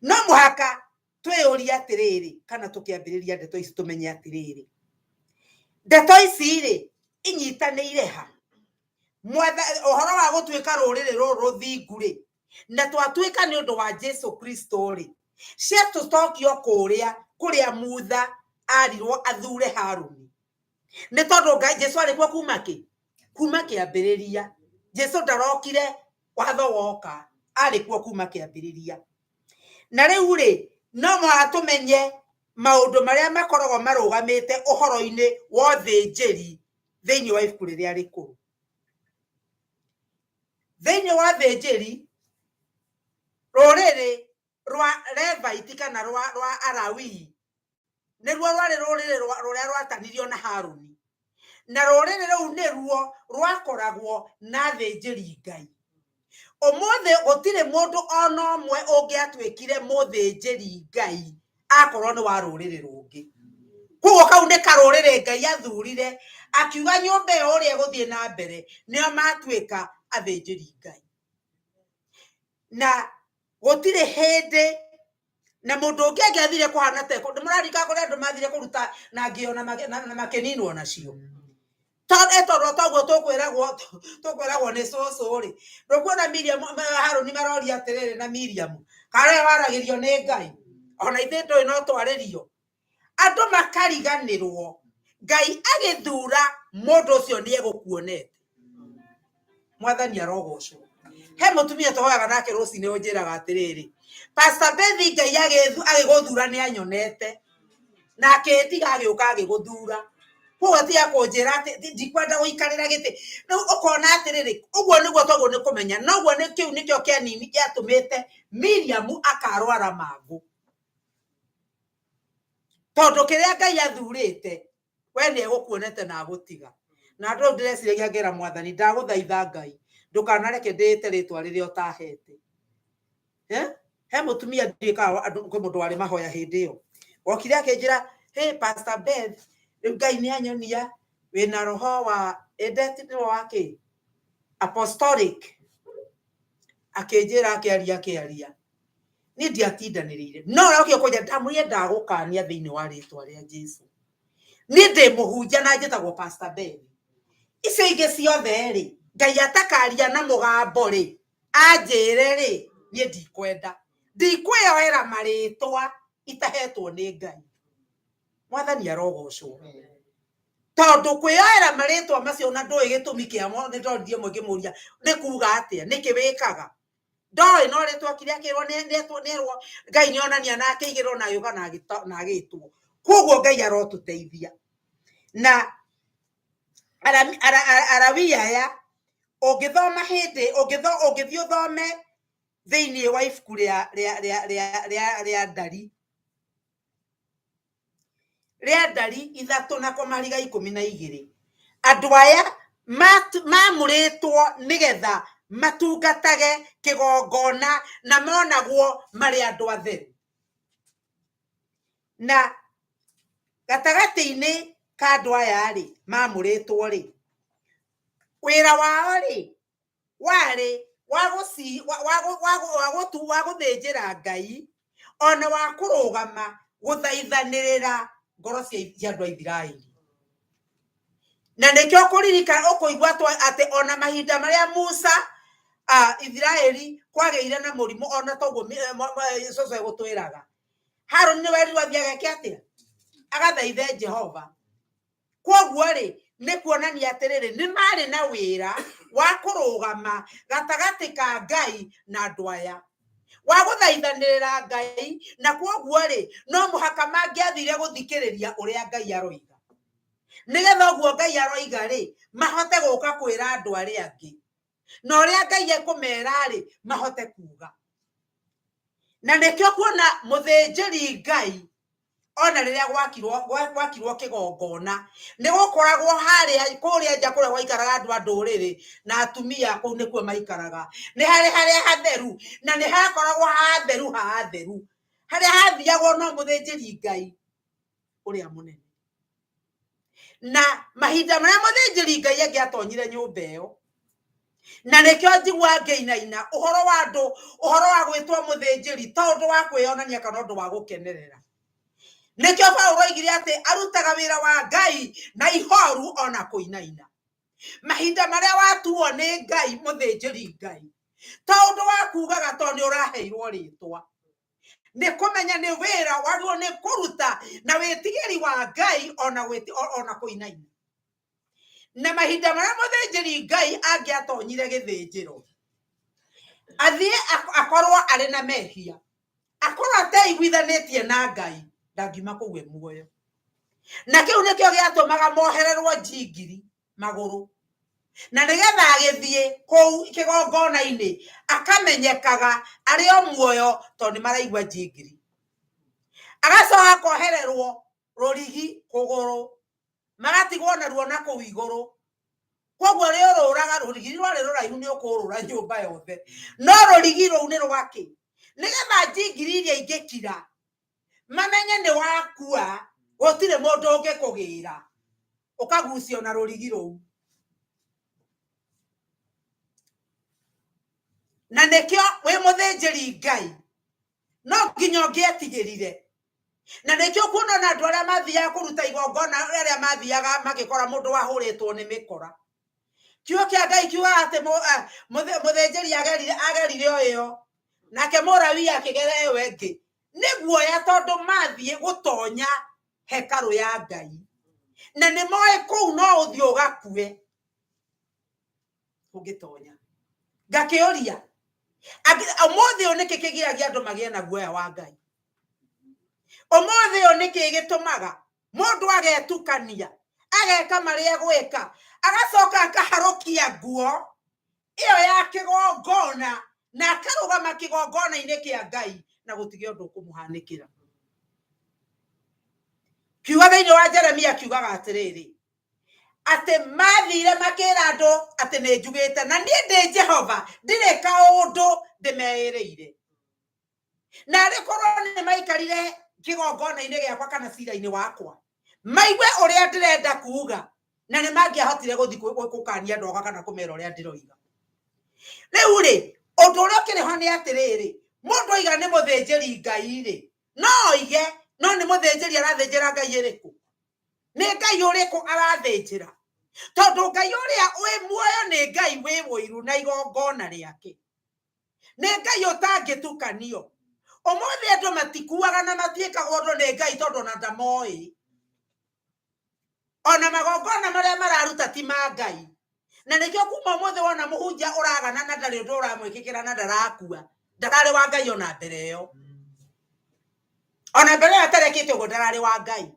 No mũhaka twĩyũrie atĩrĩrĩ, kana tũkĩambĩrĩria ndeto ici tũmenye atĩrĩrĩ, ndeto ici rĩ inyitanĩire ha? Ũhoro wa gũtuĩka rũrĩrĩ rũrũ rũthingu rĩ, na twatuĩka nĩ ũndũ wa Jesu Kristo rĩ, ciatũcokio kũrĩa kũrĩa Mutha arirwo athure Harũni. Nĩ tondũ Ngai Jesu arĩ kuo kuma kĩ? Kuma kĩambĩrĩria. Jesu ndarokire watho woka, arĩ kuo kuma kĩambĩrĩria. Na rĩu rĩ, no mũhaka tũmenye Maũndũ marĩa makoragwo marũgamĩte ũhoro-inĩ wa ũthĩnjĩri thĩinĩ wa ibuku rĩrĩa rĩkũrũ. Thĩinĩ wa ũthĩnjĩri, rũrĩrĩ rwa Levaiti kana rwa Alawii nĩruo rwarĩ rũrĩrĩ rũrĩa rwatanirio na Harũni, na rũrĩrĩ rũu nĩruo rwakoragwo na athĩnjĩri Ngai. Ũmũthĩ gũtirĩ mũndũ ona ũmwe ũngĩatuĩkire mũthĩnjĩri Ngai akorwo nĩ wa rũrĩrĩ rũngĩ. Koguo kau nĩ karũrĩrĩ Ngai athurire akiuga nyũmba ĩyo ũrĩa ĩgũthiĩ na mbere nĩo matuĩka athĩnjĩri Ngai. Na gũtirĩ hĩndĩ na mũndũ ũngĩ angĩathire kũhana ta nĩ mũrarika kũrĩa andũ mathire kũruta na ngĩo na makĩninwo nacio. Tondũ toguo tũkwĩragwo nĩ cũcũ rĩ, ndũkuona Miriam Harũni maroria atĩrĩrĩ na Miriam, kana we waragĩrio nĩ Ngai, ona ithuĩ ndũĩ no twarĩrio. Andũ makariganĩrwo Ngai agĩthura mũndũ ũcio nĩ egũkuonete. Mwathani arogocwo. He mũtumia tũhoyaga nake rũcinĩ ũnjĩraga atĩrĩrĩ, Pastor Bethi Ngai agĩgũthura nĩ anyonete na akĩndiga agĩũka agĩgũthura. Koguo tiga kũnjĩra atĩ ndikwenda gũikarĩra gĩtĩ. Rĩu ũkona atĩrĩrĩ, ũguo nĩguo twagĩrĩirwo nĩ kũmenya. Noguo nĩ kĩu nĩkĩo kĩanini gĩatũmĩte Miriam akarwara mangũ. Tondũ kĩrĩa Ngai athurĩte, we nĩ egũkuonete na agũtiga. Na andũ rĩu ndĩreciragia ngera Mwathani, ndagũthaitha Ngai, ndũkanareke ndĩĩte rĩtwa rĩrĩa ũtahete. He mũtumia ndiũĩ kana andũ kwĩ mũndũ warĩ mahoya hĩndĩ ĩyo. Okire akĩnjĩra, hey Pastor Beth, rĩu Ngai nĩ anyonia wĩna roho wa ĩndetire wa kĩ? Apostolic. Akĩnjĩra akĩaria akĩaria. Niĩ ndiatindanĩrĩire. No ũrĩa okire kũnjĩra ndamwĩrire ndagũkania thĩinĩ wa rĩtwa rĩa Jesu. Niĩ ndĩ mũhunjia na njĩtagwo Pastor Beth. Icio ingĩ ciothe rĩ, Ngai atakaria na mũgambo rĩ, anjĩre rĩ, niĩ ndikwenda. Ndikwĩyoera marĩtwa itahetwo nĩ Ngai. Mwathani arogocwo. Tondũ kwĩyoera marĩtwa macio na ndũĩ gĩtũmi kĩamo, nĩ ndoririe ũmwe ngĩmũria nĩ kuga atĩa, nĩkĩ wĩkaga? Ndoĩ no rĩtwa kĩrĩa akĩrwo nĩerwo Ngai nĩ onania na akĩigĩrwo na agĩũka na agĩtwo. Koguo Ngai arotũteithia. Na Alawii aya ũngĩthoma hĩndĩ ũngĩthiĩ ũthome thĩinĩ wa ibuku rĩa ndari rĩa ndari ithatũ na kũmariga ikũmi na igĩrĩ, andũ aya mamũrĩtwo nĩgetha matungatage kĩgongona na monagwo marĩ andũ atheru. Na gatagatĩ-inĩ ka andũ aya rĩ, mamũrĩtwo rĩ, wĩra wao rĩ, warĩ wa gũthĩnjĩra Ngai ona wa kũrũgama gũthaithanĩrĩra ngoro cia andũ a Isiraeli. Na nĩkĩo ũkũririkana ũkũigua atĩ ona mahinda marĩa Musa Isiraeli kwagĩire na mũrimũ ona toguo cũcũ egũtwĩraga, Harũni nĩ werirwo athiĩ ageke atĩa? Agathaithe Jehova. Kwoguo rĩ, nĩ kuonania atĩrĩrĩ, nĩ marĩ na wĩra wa kũrũgama gatagatĩ ka Ngai na andũ aya, wa gũthaithanĩrĩra Ngai, na kwoguo rĩ, no mũhaka mangĩathire gũthikĩrĩria ũrĩa Ngai aroiga. Nĩgetha ũguo Ngai aroiga rĩ, mahote gũka kwĩra andũ arĩa angĩ. Na ũrĩa Ngai ekũmera rĩ, mahote kuga. Na nĩkĩo kuona mũthĩnjĩri Ngai ona rĩrĩa gwakirwo kĩgongona nĩ gũkoragwo harĩa kũrĩa nja kũrĩa gwaikaraga andũ a ndũrĩrĩ na atumia kũu nĩkuo maikaraga, nĩ harĩ harĩa hatheru na nĩ hakoragwo hatheru ha hatheru, harĩa hathiagwo no mũthĩnjĩri Ngai ũrĩa mũnene. Na mahinda marĩa mũthĩnjĩri Ngai angĩatonyire nyũmba ĩyo, na nĩkĩo njigua ngĩinaina ũhoro wa andũ, ũhoro wa gwĩtwo mũthĩnjĩri to ũndũ wa kwĩyonania kana ũndũ wa gũkenerera. Nĩkĩo Paulo oigire atĩ arutaga wĩra wa Ngai na ihoru ona kũinaina. Mahinda marĩa watuo nĩ Ngai mũthĩnjĩri Ngai, to ũndũ wa kugaga to nĩ ũraheirwo rĩtwa, nĩ kũmenya nĩ wĩra wagĩrĩirwo nĩ kũruta na wĩtigĩri wa Ngai ona kũinaina. Na mahinda marĩa mũthĩnjĩri Ngai angĩatonyire gĩthĩnjĩro, athiĩ akorwo arĩ na mehia, akorwo ateiguithanĩtie na Ngai, Ndangiuma kũu e muoyo. Na kĩu nĩkĩo gĩatũmaga mohererwo njingiri magũrũ, na nĩgetha agĩthiĩ kũu kĩgongona-inĩ akamenyekaga arĩ o muoyo tondũ nĩ maraigua njingiri. Agacoka akohererwo rũrigi kũgũrũ, magatigwo naruo na kũu igũrũ. Koguo rĩũrũraga rũrigi rwarĩ rũraihu nĩ ũkũrũra nyũmba yothe, no rũrigi rũu nĩ rwakĩ? Nĩgetha njingiri iria ingĩkira mamenye nĩ wakua, gũtirĩ mũndũ ũngĩkũgĩra, ũkagucio na rũrigi rũu. Na nĩkĩo wĩ mũthĩnjĩri Ngai no nginya ũngĩetigĩrire. Na nĩkĩo kuona ona andũ arĩa mathiaga kũruta igongona, arĩa mathiaga magĩkora mũndũ wahũrĩtwo nĩ mĩkora, kiugo kĩa Ngai kiugaga atĩ mũthĩnjĩri agerire o ĩyo, nake mũrawi akĩgera ĩyo ĩngĩ. Nĩ guoya tondũ mathiĩ gũtonya hekarũ ya Ngai na nĩ moĩ kũu no ũthiĩ ũgakue ũngĩtonya. Ngakĩũria ũmũthĩ ũyũ nĩkĩ kĩgiragia andũ magĩe na guoya wa Ngai? Ũmũthĩ ũyũ nĩkĩ gĩtũmaga mũndũ agetukania, ageka marĩa egwĩka, agacoka akaharũkia nguo ĩyo ya kĩgongona na akarũgama kĩgongona-inĩ kĩa Ngai na gũtigĩa ũndũ ũkũmũhanĩkĩra? Kiugo thĩinĩ wa Jeremia kiugaga atĩrĩrĩ, atĩ mathire makĩra andũ atĩ nĩ njugĩte na niĩ ndĩ Jehova, ndirĩ kaũndũ ndĩmeĩrĩire. Na arĩ korwo nĩ maikarire kĩgongona-inĩ gĩakwa kana cira-inĩ wakwa, maigue ũrĩa ndĩrenda kuuga, na nĩ mangĩahotire gũthiĩ gũkania andũ akwa kana kũmera ũrĩa ndĩroiga. Rĩu rĩ, ũndũ ũrĩa ũkĩrĩ ho nĩ atĩrĩrĩ, mũndũ oiga nĩ mũthĩnjĩri Ngai rĩ, no oige no nĩ mũthĩnjĩri arathĩnjĩra Ngai ĩrĩkũ? Nĩ Ngai ũrĩkũ arathĩnjĩra? Tondũ Ngai ũrĩa wĩ muoyo nĩ Ngai wĩ ũiru na igongona rĩake. Nĩ Ngai ũtangĩtukanio. Ũmũthĩ andũ matikuaga na matiĩkagwo ũndũ nĩ Ngai tondũ ona ndamoĩ. Ona magongona marĩa mararuta ti ma Ngai. Na nĩkĩo kuma ũmũthĩ wona mũhunjia ũragana na ndarĩ ũndũ ũramwĩkĩkĩra na ndarakua, ndararĩ wa Ngai ona mbere ĩyo. Ona mbere ĩyo atarekĩte ũguo ndararĩ wa Ngai.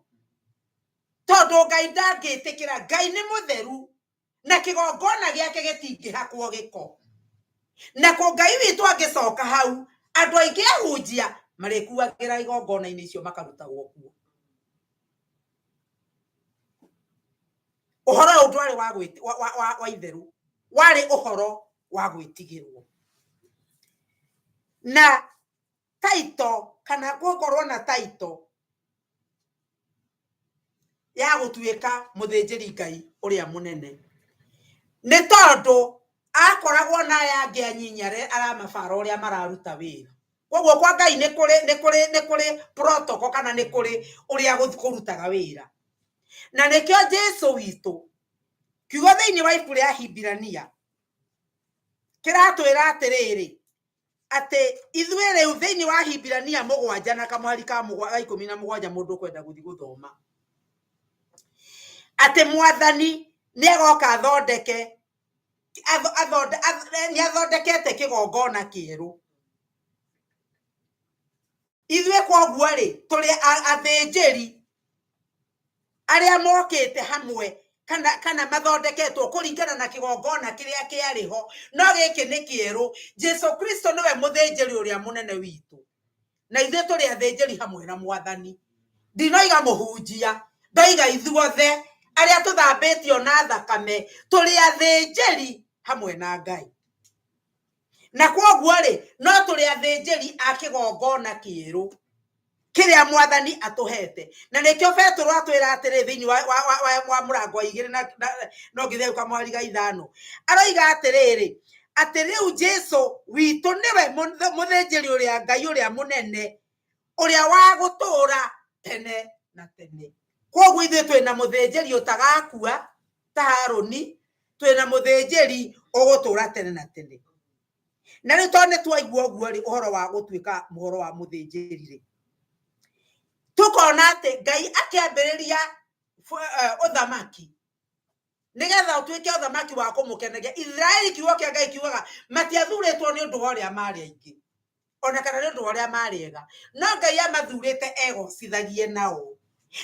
Tondũ Ngai ndangĩtĩkĩra, Ngai nĩ mũtheru na kĩgongona gĩake gĩtingĩhakwo gĩko. Na kũ Ngai witũ angĩcoka hau, andũ aingĩ ahunjia marĩkuagĩra igongona-inĩ icio makarutagwo kuo. Ũhoro ũyũ ndwarĩ wa itherũ, warĩ ũhoro wa gwĩtigĩrwo. Na taito kana gũkorwo na taito ya gũtuĩka mũthĩnjĩri Ngai ũrĩa mũnene, nĩ tondũ akoragwo na aya angĩ anyinyi arĩa aramabara ũrĩa mararuta wĩra. Koguo kwa Ngai nĩ kũrĩ protocol kana nĩ kũrĩ ũrĩa kũrutaga wĩra. Na nĩkĩo Jesu witũ kiugo thĩinĩ wa ibuku rĩa Hibirania kĩratwĩra atĩrĩrĩ, atĩ ithuĩ rĩu thĩinĩ wa Hibirania 7 na kamũhari ka 17 mũndũ ũkwenda gũthiĩ gũthoma, atĩ mwathani nĩ agoka athondeke, nĩ athondekete kĩgongona kĩerũ. Ithuĩ koguo rĩ, tũrĩ athĩnjĩri arĩa mokĩte hamwe kana mathondeketwo kũringana na kĩgongona kĩrĩa kĩarĩ ho, no gĩkĩ nĩ kĩerũ. Jesu Kristo nĩwe mũthĩnjĩri ũrĩa mũnene witũ, na ithuĩ tũrĩ athĩnjĩri hamwe na mwathani. Ndinoiga mũhunjia, ndoiga ithuothe arĩa tũthambĩtio na thakame tũrĩ athĩnjĩri hamwe na Ngai. Na kwoguo rĩ, no tũrĩ athĩnjĩri a kĩgongona kĩerũ kĩrĩa mwathani atũhete. Na nĩkĩo Petero atwĩra atĩrĩ thĩinĩ wa mũrango wa 2 no ngĩthiĩ kamwari ga 5, aroiga atĩrĩrĩ, atĩ rĩu Jesu witũ nĩwe mũthĩnjĩri ũrĩa Ngai ũrĩa mũnene, ũrĩa wa gũtũũra tene na tene. Kwoguo ithuĩ twĩna mũthĩnjĩri ũtagakua ta Harũni, twĩna mũthĩnjĩri ũgũtũũra tene na tene. Na rĩu tondũ nĩ twaigua ũguo rĩ, ũhoro wa gũtuĩka ũhoro wa mũthĩnjĩri rĩ, tũkona atĩ Ngai akĩambĩrĩria ũthamaki nĩgetha ũtuĩke ũthamaki wa kũmũkenagia. Israeli kiugo kĩa Ngai kiugaga matiathurĩtwo nĩ ũndũ wa ũrĩa marĩ aingĩ. Ona kana nĩ ũndũ wa ũrĩa marĩ ega, no Ngai amathurĩte egocithagie nao.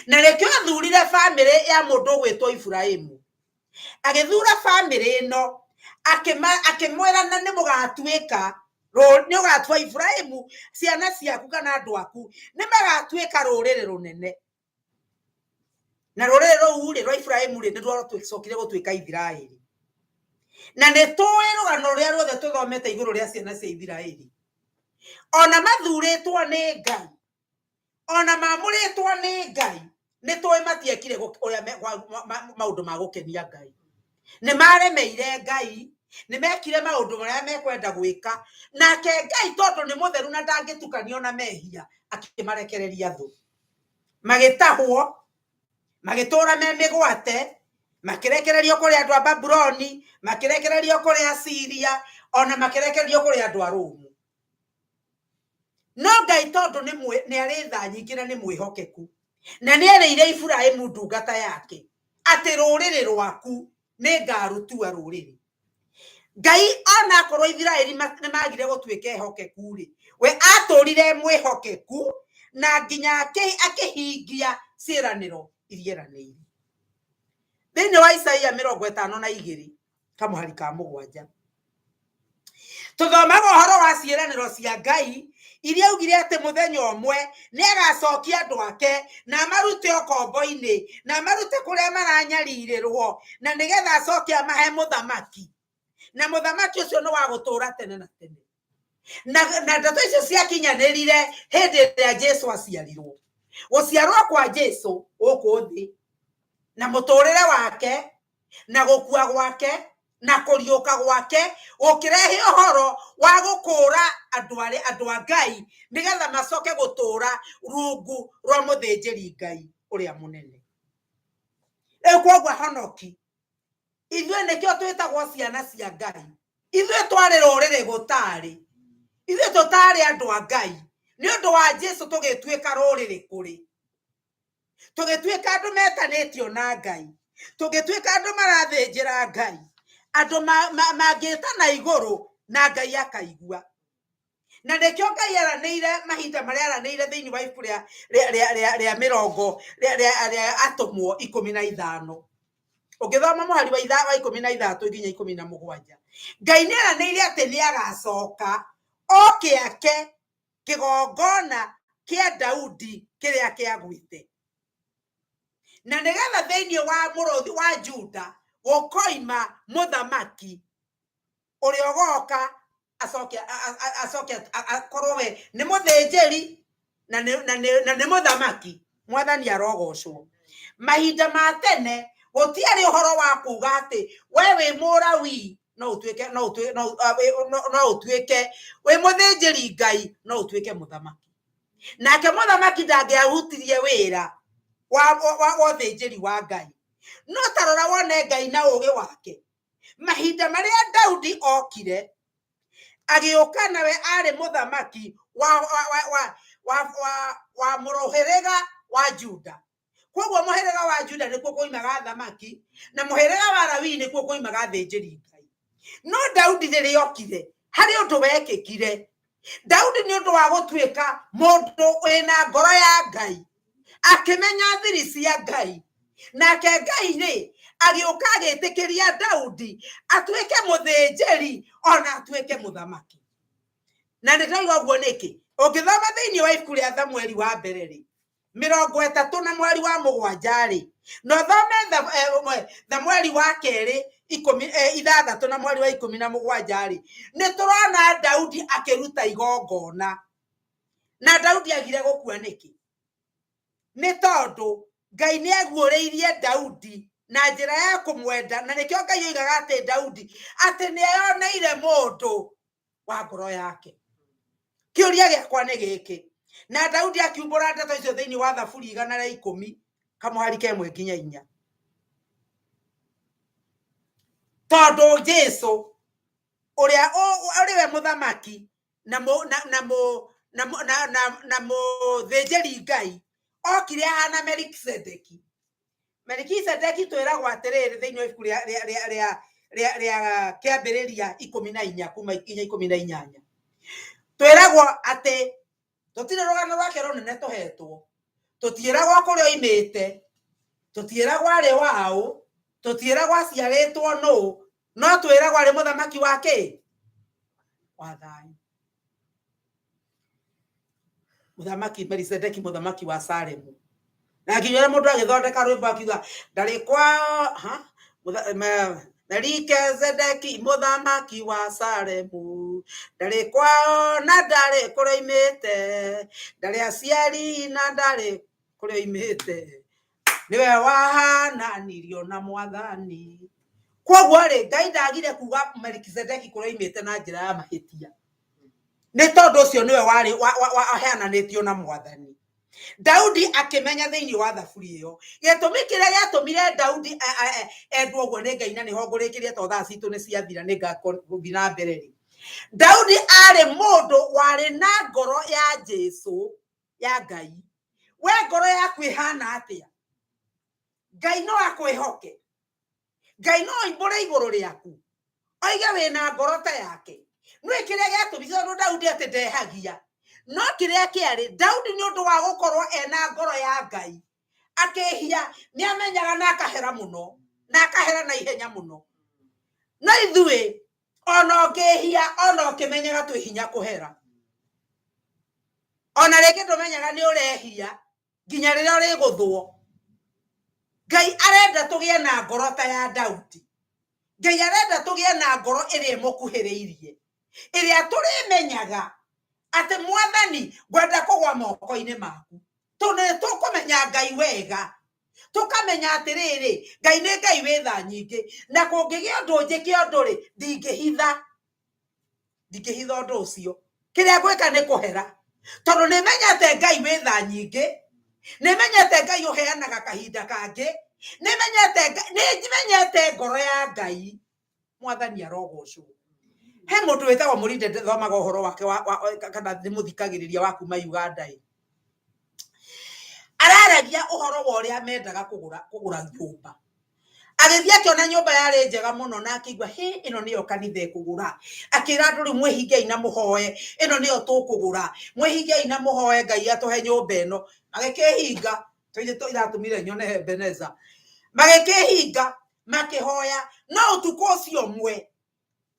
Na nĩkĩo athurire bamĩrĩ ya mũndũ ũgwĩtwo Iburahĩmu. Agĩthura bamĩrĩ ĩno, akĩmwĩra na nĩ mũgatuĩka, nĩ ũgatua Iburahĩmu, ciana ciaku kana andũ aku nĩ magatuĩka rũrĩrĩ rũnene. Na rũrĩrĩ rũu rĩ, rwa Iburahĩmu rĩ, nĩ rwacokire gũtuĩka Ithiraeli. Na nĩ tũĩ rũgano rũrĩa ruothe tũthomete igũrũ rĩa ciana cia Ithiraeli. Ona mathurĩtwo nĩ Ngai, ona mamũrĩtwo nĩ Ngai, nĩ tũĩ matiekire ũrĩa maũndũ ma gũkenia Ngai. Nĩ maremeire Ngai, nĩ mekire maũndũ marĩa mekwenda gwĩka, nake Ngai tondũ nĩ mũtheru na ndangĩtukanio na mehia, akĩmarekereria thũ. Magĩtahwo, magĩtũra me mĩgwate, makĩrekererio kũrĩ andũ a Babuloni, makĩrekererio kũrĩ Asiria, ona makĩrekererio kũrĩ andũ a Rũmu. No Ngai tondũ nĩ arĩ tha nyingĩ na nĩ mwĩhokeku, na nĩ erĩire Iburahĩmu ndungata yake atĩ rũrĩrĩ rwaku nĩ ngarũtua rũrĩrĩ. Ngai ona akorwo Isiraeli nĩ magire gũtuĩka ehokeku rĩ, we atũrire mwĩhokeku na nginya akĩhingia ciĩranĩro iria eranĩire. Thĩinĩ wa Isaia mĩrongo ĩtano na igĩrĩ kamũhari ka mũgwanja, tũthomaga ũhoro wa ciĩranĩro cia Ngai iria augire atĩ mũthenya ũmwe nĩ agacokia andũ ake na amarute ũkombo-inĩ na amarute kũrĩa maranyarirĩrwo, na nĩgetha acoke amahe mũthamaki, na mũthamaki ũcio nĩ wa gũtũũra tene na tene. Na ndeto icio ciakinyanĩrire hĩndĩ ĩrĩa Jesu aciarirwo. Gũciarwo kwa Jesu gũkũ thĩ na mũtũũrĩre wake na gũkua gwake na kũriũka gwake gũkĩrehe ũhoro wa gũkũũra andũ arĩa andũ a Ngai nĩgetha macoke gũtũũra rungu rwa mũthĩnjĩri Ngai ũrĩa mũnene. Rĩu kwoguo honoki, ithuĩ nĩkĩo twĩtagwo ciana cia Ngai. Ithuĩ twarĩ rũrĩrĩ gũtarĩ, ithuĩ tũtarĩ andũ a Ngai, nĩ ũndũ wa Jesu tũgĩtuĩka rũrĩrĩ kũrĩ, tũgĩtuĩka andũ metanĩtio na Ngai, tũgĩtuĩka andũ marathĩnjĩra Ngai, andũ mangĩtana igũrũ na Ngai akaigua. Na nĩkĩo Ngai aranĩire mahinda marĩa aranĩire thĩinĩ wa ibuku rĩa mĩrongo rĩa atũmwo ikũmi na ithano. Ũngĩthoma mũhari wa ikũmi na ithatũ nginya ikũmi na mũgwanja, Ngai nĩ aranĩire atĩ nĩ agacoka oke ake kĩgongona kĩa Daudi kĩrĩa kĩagwĩte, na nĩgetha thĩinĩ wa mũrũthi wa Juda gũkoima mũthamaki ũrĩa ũgoka acoke acoke akorwo we nĩ mũthĩnjĩri na nĩ mũthamaki. Mwathani arogocwo. Mahinda ma tene gũtiarĩ ũhoro wa kuga atĩ we wĩ Mũlawii no ũtuĩke no ũtuĩke no ũtuĩke wĩ mũthĩnjĩri Ngai no ũtuĩke mũthamaki. Nake mũthamaki ndangĩahutirie wĩra wa ũthĩnjĩri wa Ngai. No tarora wone Ngai na ũũgĩ wake. Mahinda marĩa Daudi okire agĩũka nawe arĩ mũthamaki wa mũhĩrĩga wa Juda. Koguo mũhĩrĩga wa Juda nĩkuo kwoimaga athamaki, na mũhĩrĩga wa Lawii nĩkuo kwoimaga athĩnjĩri Ngai. No Daudi rĩrĩa okire, harĩ ũndũ wekĩkire. Daudi nĩ ũndũ wa gũtuĩka mũndũ wĩna ngoro ya Ngai, akĩmenya thiri cia Ngai. Nake Ngai rĩ, agĩũka agĩtĩkĩria Daudi atuĩke mũthĩnjĩri ona atuĩke mũthamaki. Na nĩ ndauga ũguo nĩkĩ? Ũngĩthoma thĩinĩ wa ibuku rĩa Samueli wa mbere rĩ, mĩrongo ĩtatũ na mweri wa mũgwanja rĩ, na ũthome Samueli wa kerĩ ikũmi, ithathatũ na mweri wa ikũmi na mũgwanja rĩ, nĩ tũrona Daudi akĩruta igongona. Na Daudi agire gũkua nĩkĩ? Nĩ tondũ Ngai nĩ aguũrĩirie Daudi na njĩra ya kũmwenda, na nĩkĩo Ngai oigaga atĩ Daudi atĩ nĩ eyoneire mũndũ wa ngoro yake. Kĩũria gĩakwa nĩ gĩkĩ, na Daudi akiumbũra ndeto icio thĩinĩ wa Thaburi igana rĩa ikũmi kamũhari kemwe nginya inya, tondũ Jesu ũrĩa ũrĩ we mũthamaki na mũthĩnjĩri Ngai okire ahana Melikisedeki. Melikisedeki twĩragwo atĩrĩrĩ thĩinĩ wa ibuku rĩa kĩambĩrĩria ikũmi na inya kuma nginya ikũmi na inyanya. Twĩragwo atĩ tũtirĩ rũgano rwake rũnene tũhetwo, tũtiĩragwo kũrĩa oimĩte, tũtiĩragwo arĩ waũ, tũtiĩragwo aciarĩtwo nũ, no twĩragwo arĩ mũthamaki wa kĩ? Wa thayũ. Mũthamaki Melisedeki, mũthamaki wa Salemu. Na nginya ũrĩa mũndũ agĩthondeka rwĩmbo akiuga ndarĩ kwao, ha? Melikezedeki mũthamaki wa Salemu, ndarĩ kwao na ndarĩ kũrĩa oimĩte, ndarĩ aciari na ndarĩ kũrĩa oimĩte, nĩwe wahananirio na mwathani. Koguo rĩ, Ngai ndagire kuga Melikisedeki kũrĩa oimĩte na njĩra ya mahĩtia, nĩ tondũ ũcio nĩwe warĩ waheananĩtio na mwathani. Daudi akĩmenya thĩinĩ wa thaburi ĩyo gĩtũmi kĩrĩa gĩatũmire Daudi endwo ũguo nĩ Ngai, na nĩho ngũrĩkĩria tondũ thaa citũ nĩ ciathira, nĩ ngagũthiĩ na mbere rĩ. Daudi arĩ mũndũ warĩ na ngoro ya Jesu, ya Ngai. We ngoro yaku ĩhana atĩa? Ngai no akwĩhoke, Ngai no oimbũre igũrũ rĩaku, oige wĩna ngoro ta yake. Nĩ kĩrĩa gĩatũmire tondũ Daudi atĩ ndehagia, no kĩrĩa kĩarĩ Daudi nĩ ũndũ wa gũkorwo ena ngoro ya Ngai, akĩhia nĩ amenyaga na akahera mũno, na akahera na ihenya mũno. No ithuĩ ona ũngĩhia, ona ũkĩmenyaga twĩ hinya kũhera, ona rĩngĩ ndũmenyaga nĩ ũrehia nginya rĩrĩa ũrĩgũthwo. Ngai arenda tũgĩe na ngoro ta ya Daudi. Ngai arenda tũgĩe na ngoro ĩrĩa ĩmũkuhĩrĩirie, ĩrĩa tũrĩmenyaga atĩ mwathani ngwenda kũgwa moko-inĩ maku. Tondũ nĩ tũkũmenya Ngai wega, tũkamenya atĩrĩrĩ, Ngai nĩ Ngai wĩ tha nyingĩ, na kũngĩgĩa ũndũ njĩke ũndũ rĩ, ndingĩhitha, ndingĩhitha ũndũ ũcio. Kĩrĩa ngwĩka nĩ kũhera, tondũ nĩ menyete Ngai wĩ tha nyingĩ, nĩ menyete Ngai ũheanaga kahinda kangĩ, nĩ menyete Ngai, nĩ menyete ngoro ya Ngai. Mwathani arogocwo. He mũndũ wĩtagwo Mũrinde, ndĩthomaga ũhoro wake kana nĩ mũthikagĩrĩria wa kuma Uganda ĩ. Araragia ũhoro wa ũrĩa mendaga kũgũra nyũmba. Agĩthiĩ akĩona nyũmba yarĩ njega mũno na akĩigua, hĩ, ĩno nĩyo kanitha ĩkũgũra. Akĩra andũ rĩu mwĩhingei na mũhoe, ĩno nĩyo tũkũgũra, mwĩhingei na mũhoe Ngai atũhe nyũmba ĩno. Magĩkĩhinga, tũirĩ tũiratũmire nyone Ebeneza. Magĩkĩhinga, makĩhoya, no ũtukũ ũcio ũmwe,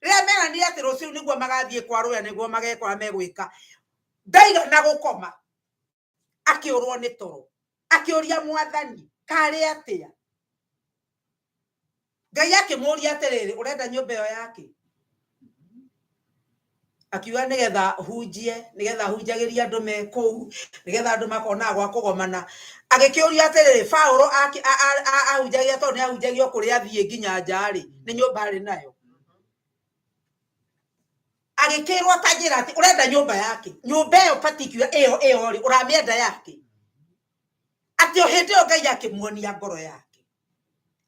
rĩrĩa meranire atĩ rũciũ nĩguo magathiĩ kwa rũya nĩguo magekora megwĩka, ndaigana gũkoma, akĩũrwo nĩ toro, akĩũria mwathani, karĩ atĩa? Ngai akĩmũria atĩrĩrĩ, ũrenda nyũmba ĩyo yake? Akiuga nĩgetha hunjie, nĩgetha hunjagĩrie andũ me kũu, nĩgetha andũ makonaga gwa kũgomana. Agĩkĩũria atĩrĩrĩ, Paũlũ ahunjagia tondũ nĩ ahunjagia o kũrĩa athiĩ nginya nja rĩ, nĩ nyũmba arĩ nayo. Agĩkĩrwo ta njĩra atĩ ũrenda nyũmba yake, nyũmba ĩyo particular ĩyo ĩyo rĩ, ũramĩenda yake? Atĩ o hĩndĩ ĩyo Ngai akĩmuonia ngoro yake,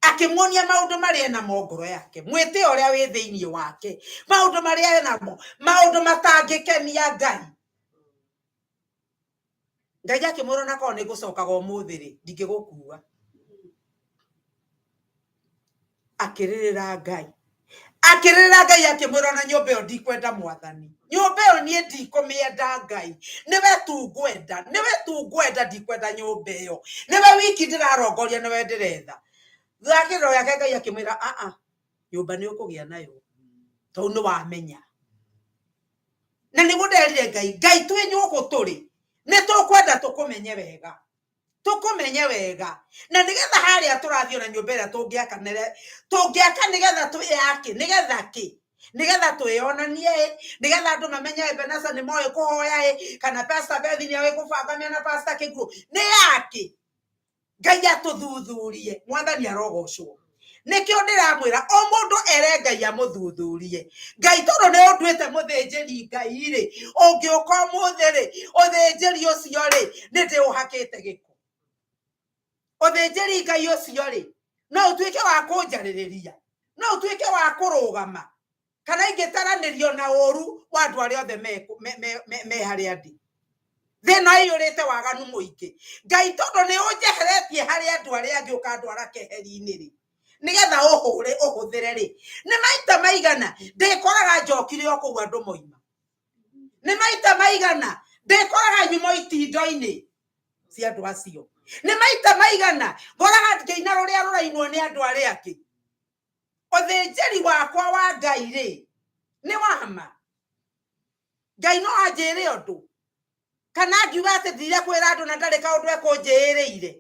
akĩmuonia maũndũ marĩa enamo ngoro yake, mwĩtĩo ũrĩa wĩ thĩinĩ wake, maũndũ marĩa enamo, maũndũ matangĩkenia Ngai. Ngai akĩmwĩra ona korwo nĩ ngũcokaga ũmũthĩ rĩ, ndingĩgũkua. Akĩrĩrĩra Ngai, akĩrĩrĩra Ngai akĩmwĩra ona nyũmba ĩyo ndikwenda mwathani, nyũmba ĩyo niĩ ndikũmĩenda Ngai, nĩwe tu ngwenda, nĩwe tu ngwenda, ndikwenda nyũmba ĩyo, nĩwe wiki ndĩrarongoria, nĩwe ndĩretha. Thutha wa kĩrĩro gĩake Ngai akĩmwĩra aa, nyũmba nĩ ũkũgĩa nayo tondũ nĩ wamenya. Na nĩguo nderire Ngai, Ngai twĩ nyũngũ tũrĩ, nĩ tũkwenda tũkũmenye wega, tũkũmenye wega, na nĩgetha harĩa tũrathiĩ ona nyũmba ĩrĩa tũngĩaka, tũngĩaka nĩgetha twĩyake, nĩgetha kĩ? Nĩgetha twĩyonanie ĩ, nĩgetha andũ mamenye Ebeneza nĩ moĩ kũhoya ĩ, kana Pastor Beth nĩ oĩ kũbanga mena Pastor Kĩguũ, nĩ yakĩ? Ngai atũthuthurie, mwathani arogocwo. Nĩkĩo ndĩramwĩra o mũndũ ere Ngai amũthuthurie. Ngai tondũ nĩ ũnduĩte mũthĩnjĩri Ngai rĩ, ũngĩũka ũmũthĩ rĩ, ũthĩnjĩri ũcio rĩ, nĩ ndĩũhakĩte gĩko. Ũthĩnjĩri Ngai ũcio rĩ, no ũtuĩke wa kũnjarĩrĩria, no ũtuĩke wa kũrũgama, kana ingĩtaranĩrio na ũru wa andũ arĩa othe me harĩa ndĩ. Thĩna ĩiyũrĩte waganu mũingĩ. Ngai tondũ nĩ ũnjeheretie harĩ andũ arĩa angĩ ũkandwara keheri-inĩ rĩ, nĩgetha ũhũre ũhũthĩre rĩ, nĩ maita maigana ndĩkoraga njokire o kũu andũ moima. Nĩ maita maigana ndĩkoraga nyumo itindo-inĩ cia andũ acio. Nĩ maita maigana ngoraga ngĩina rũrĩa rũrainwo nĩ andũ arĩa angĩ. Ũthĩnjĩri wakwa wa Ngai rĩ nĩ wa ma. Ngai no anjĩre ũndũ kana ngiuga atĩ thire kwĩra andũ na ndarĩ kaũndũ ekũnjĩrĩire.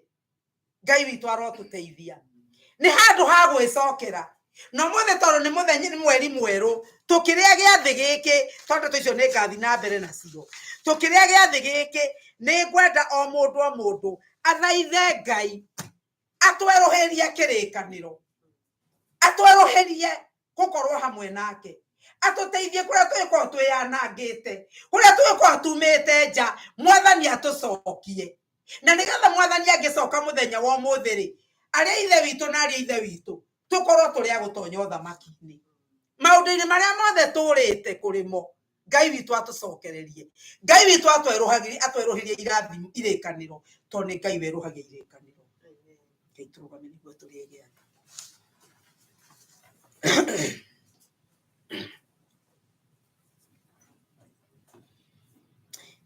Ngai witũ arotũteithia. Nĩ handũ ha gwĩcokera. Na ũmũthĩ tondũ nĩ mũthenya nĩ mweri mwerũ tũkĩrĩa gĩathĩ gĩkĩ tondũ tũicio nĩ ngathi na mbere nacio. Tũkĩrĩa gĩathĩ gĩkĩ nĩ ngwenda o mũndũ o mũndũ athaithe Ngai atwerũhĩrie kĩrĩkanĩro, atwerũhĩrie gũkorwo hamwe nake, atũteithie kũrĩa tũgĩkorwo twĩyanangĩte, kũrĩa tũgĩkorwo tumĩte nja, mwathani atũcokie. Na nĩgetha mwathani angĩcoka mũthenya wa ũmũthĩ rĩ, arĩa ithe witũ na arĩa ithe witũ tũkorwo tũrĩ a gũtonya ũthamaki-inĩ. Maũndũ-inĩ marĩa mothe tũrĩte kũrĩ mo, Ngai witũ atũcokererie. Ngai witũ atwerũhagĩrie, atwerũhĩrie irathimo irĩkanĩro, tondũ nĩ Ngai werũhagia irĩkanĩro. Ngai tũrũgame nĩguo tũrĩe gĩathĩ.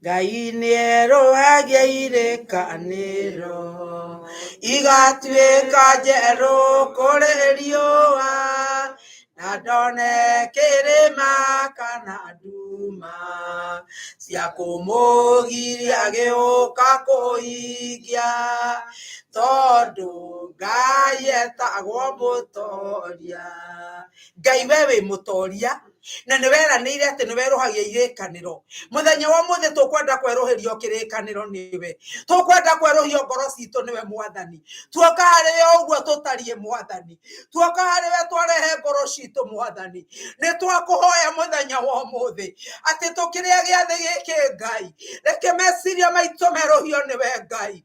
Ngai nĩerũhagia irĩkanĩro igatuĩka njerũ kũrĩ riũa na ndone kĩrĩma kana nduma cia kũmũgiria agĩũka kũhingia tondũ Ngai etagwo mũtoria. Ngai we wĩ mũtoria na nĩ weranĩire atĩ nĩ werũhagia irĩkanĩro. Mũthenya wa ũmũthĩ tũkwenda kwerũhĩrio kĩrĩkanĩro nĩwe, tũkwenda kwerũhio ngoro citũ nĩwe mwathani. Tuoka harĩ we ũguo tũtariĩ mwathani, tuoka harĩ we twarehe ngoro citũ mwathani. Nĩ twakũhoya mũthenya wa ũmũthĩ atĩ tũkĩrĩa gĩathĩ gĩkĩ Ngai, reke meciria maitũ merũhio nĩwe Ngai,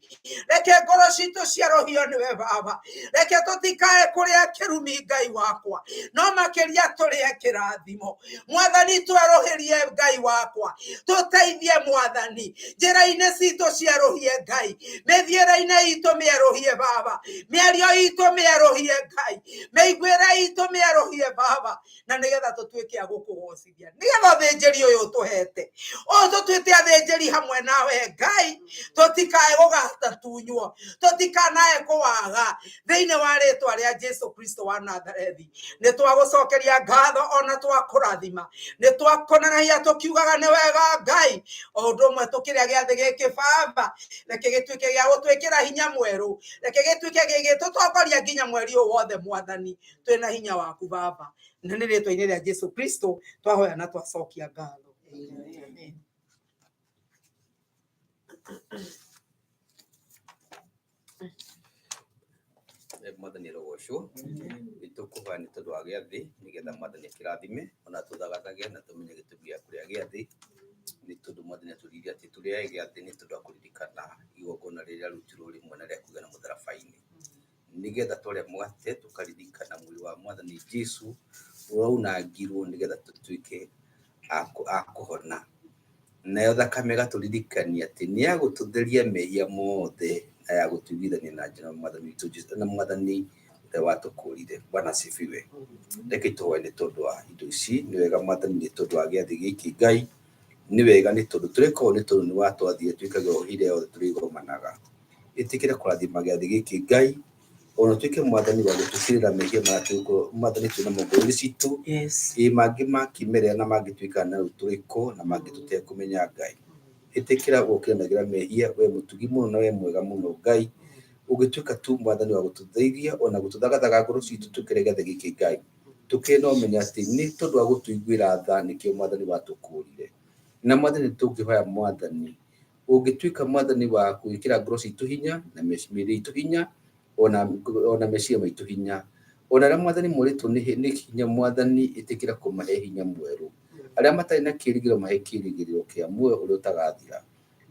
reke ngoro citũ cierũhio nĩwe Baba, reke tũtikae kũrĩa kĩrumi Ngai wakwa, no makĩria tũrĩe kĩrathimo. Mwathani twerũhĩrie Ngai wakwa, tũteithie mwathani, njĩra-inĩ citũ cierũhie Ngai, mĩthiĩre-inĩ itũ mĩerũhie Baba, mĩario itũ mĩerũhie Ngai, mĩiguĩre itũ mĩerũhie Baba, na nĩgetha tũtuĩke a gũkũgocithia, nĩgetha ũthĩnjĩri ũyũ ũtũhete ũyũ tũtuĩte athĩnjĩri hamwe nawe Ngai, tũtikae gũgatatunywo, tũtikanae kũwaga thĩinĩ wa rĩtwa rĩa Jesu Kristo wa Nazarethi. Nĩ twagũcokeria ngatho ona twakũrathima, nĩ twakũnenehia tũkiugaga nĩ wega Ngai. O ũndũ ũmwe tũkĩrĩa gĩathĩ gĩkĩ Baba, reke gĩtuĩke gĩa gũtwĩkĩra hinya mwerũ, reke gĩtuĩke gĩgĩtũtongoria nginya mweri ũyũ wothe mwathani, twĩna hinya waku Baba, na nĩ rĩtwa-inĩ rĩa Jesu Kristo twahoya na twacokia ngatho. Amen. Mwathani arogocwo. Nĩ tũkũhoya nĩ tondũ wa gĩathĩ nĩgetha mwathani akĩrathime ona tũthagathage na tũmenye gĩtũmi gĩa kũrĩa gĩathĩ, nĩ tondũ mwathani atwĩrire atĩ tũrĩage gĩathĩ nĩ tondũ wa kũririkana igongona rĩrĩa rĩarutirwo rĩmwe na rĩa kũigana mũtharaba-inĩ, nĩgetha twarĩa mũgate tũkaririkana mwĩrĩ wa mwathani Jesu ũrĩa waunangirwo nĩgetha tũtuĩke a kũhona. Nayo thakame ĩgatũririkania atĩ nĩ ya gũtũtheria mehia mothe na ya gũtũiguithania na njĩra mwathani witũ Jesu na mwathani ũrĩa watũkũrire. Bwana asifiwe. Reke tũhoe nĩ tondũ wa indo ici. Nĩ wega mwathani nĩ tondũ wa gĩathĩ gĩkĩ Ngai, nĩ wega nĩ tondũ tũreka ũũ nĩ tondũ nĩ watwathire twĩkage o hĩndĩ yothe tũrĩgomanaga. Ĩtĩkĩra kũrathima gĩathĩ gĩkĩ Ngai, ona ũtuĩke mwathani wa gũtũcirĩra mehia marĩa tũgũkorwo mwathani twĩna mo ngoro-inĩ citũ, Yes. ĩ mangĩ ma kĩmerera na mangĩ twĩkaga na rũtũrĩko na mangĩ tũtekũmenya Ngai. Ĩtĩkĩra gũkĩranagĩra mehia, we mũtugi mũno na we mwega mũno Ngai, ũngĩtuĩka tu mwathani wa gũtũteithia ona gũtũthagathaga ngoro citũ tũkĩrĩa gĩathĩ gĩkĩ Ngai, tũkĩrĩ na ũmenyo atĩ nĩ tondũ wa gũtũiguĩra tha nĩkĩo mwathani watũkũrire. Na mwathani tũngĩhoya mwathani ũngĩtuĩka mwathani wa gwĩkĩra ngoro citũ hinya na mĩĩrĩ itũ hinya ona meciria maitũ hinya, ona arĩa mwathani morĩtwo nĩ hinya mwathani ĩtĩkĩra kũmahe hinya mwerũ, arĩa matarĩ na kĩĩrĩgĩrĩro mahe kĩĩrĩgĩrĩro kĩa muoyo ũrĩa ũtagathira.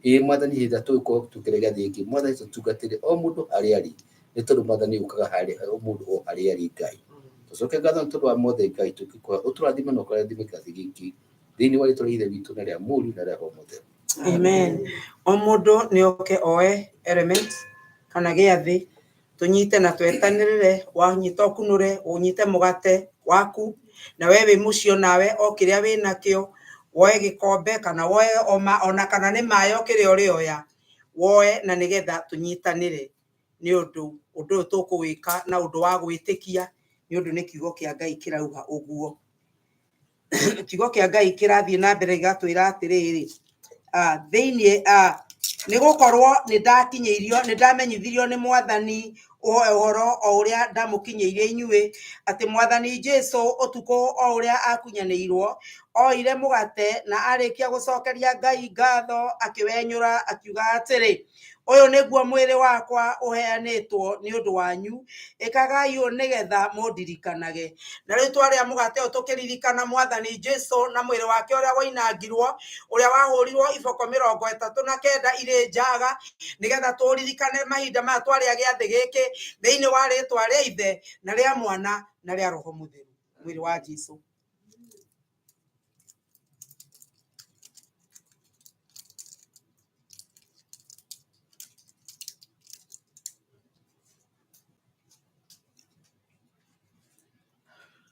Ĩĩ mwathani hĩndĩ ĩrĩa tũgũkorwo tũkĩrĩa gĩathĩ gĩkĩ mwathani tũtungatĩre o mũndũ harĩa arĩ, nĩ tondũ mwathani ũkaga harĩ o mũndũ o harĩa arĩ Ngai. Tũcoke ngatho nĩ tondũ wa mothe Ngai tũkĩkũhoya ũtũrathime na ũkũrathime gĩathĩ gĩkĩ thĩinĩ wa rĩtwa rĩa Ithe witũ na rĩa Mũriũ na rĩa Roho Mũtheru. Amen. O mũndũ nĩ oke oe element kana gĩathĩ tũnyite na twetanĩrĩre, wanyita ũkunũre, ũnyite mũgate waku, na we wĩ mũciĩ onawe o kĩrĩa wĩ nakĩo, Woe gĩkombe kana woe ona kana nĩ maĩ o kĩrĩa ũrĩoya, woe na nĩgetha tũnyitanĩre nĩ ũndũ ũndũ ũyũ tũkũwĩka na ũndũ wa gwĩtĩkia, nĩ ũndũ nĩ kiugo kĩa Ngai kĩrauga ũguo. Kiugo kĩa Ngai kĩrathiĩ na mbere gĩgatwĩra atĩrĩrĩ, thĩinĩ nĩ gũkorwo nĩ ndakinyĩirio, nĩ ndamenyithirio nĩ Mwathani ũhoro o ũrĩa ndamũkinyĩirie inyuĩ, atĩ Mwathani Jesu ũtukũ o ũrĩa akunyanĩirwo, oire mũgate na arĩkia gũcokeria Ngai ngatho, akĩwenyũra akiuga atĩrĩ, ũyũ nĩguo mwĩrĩ wakwa ũheanĩtwo nĩ ũndũ wanyu, ĩkagai ũũ nĩgetha mũndirikanage. Na rĩu twarĩa mũgate ũyũ tũkĩririkana Mwathani Jesu na mwĩrĩ wake ũrĩa woinangirwo, ũrĩa wahũrirwo iboko 39 irĩ njaga, nĩgetha tũririkane mahinda maya twarĩa gĩathĩ gĩkĩ thĩinĩ wa rĩtwa rĩa Ithe na rĩa Mwana na rĩa Roho Mũtheru, mwĩrĩ wa Jesu.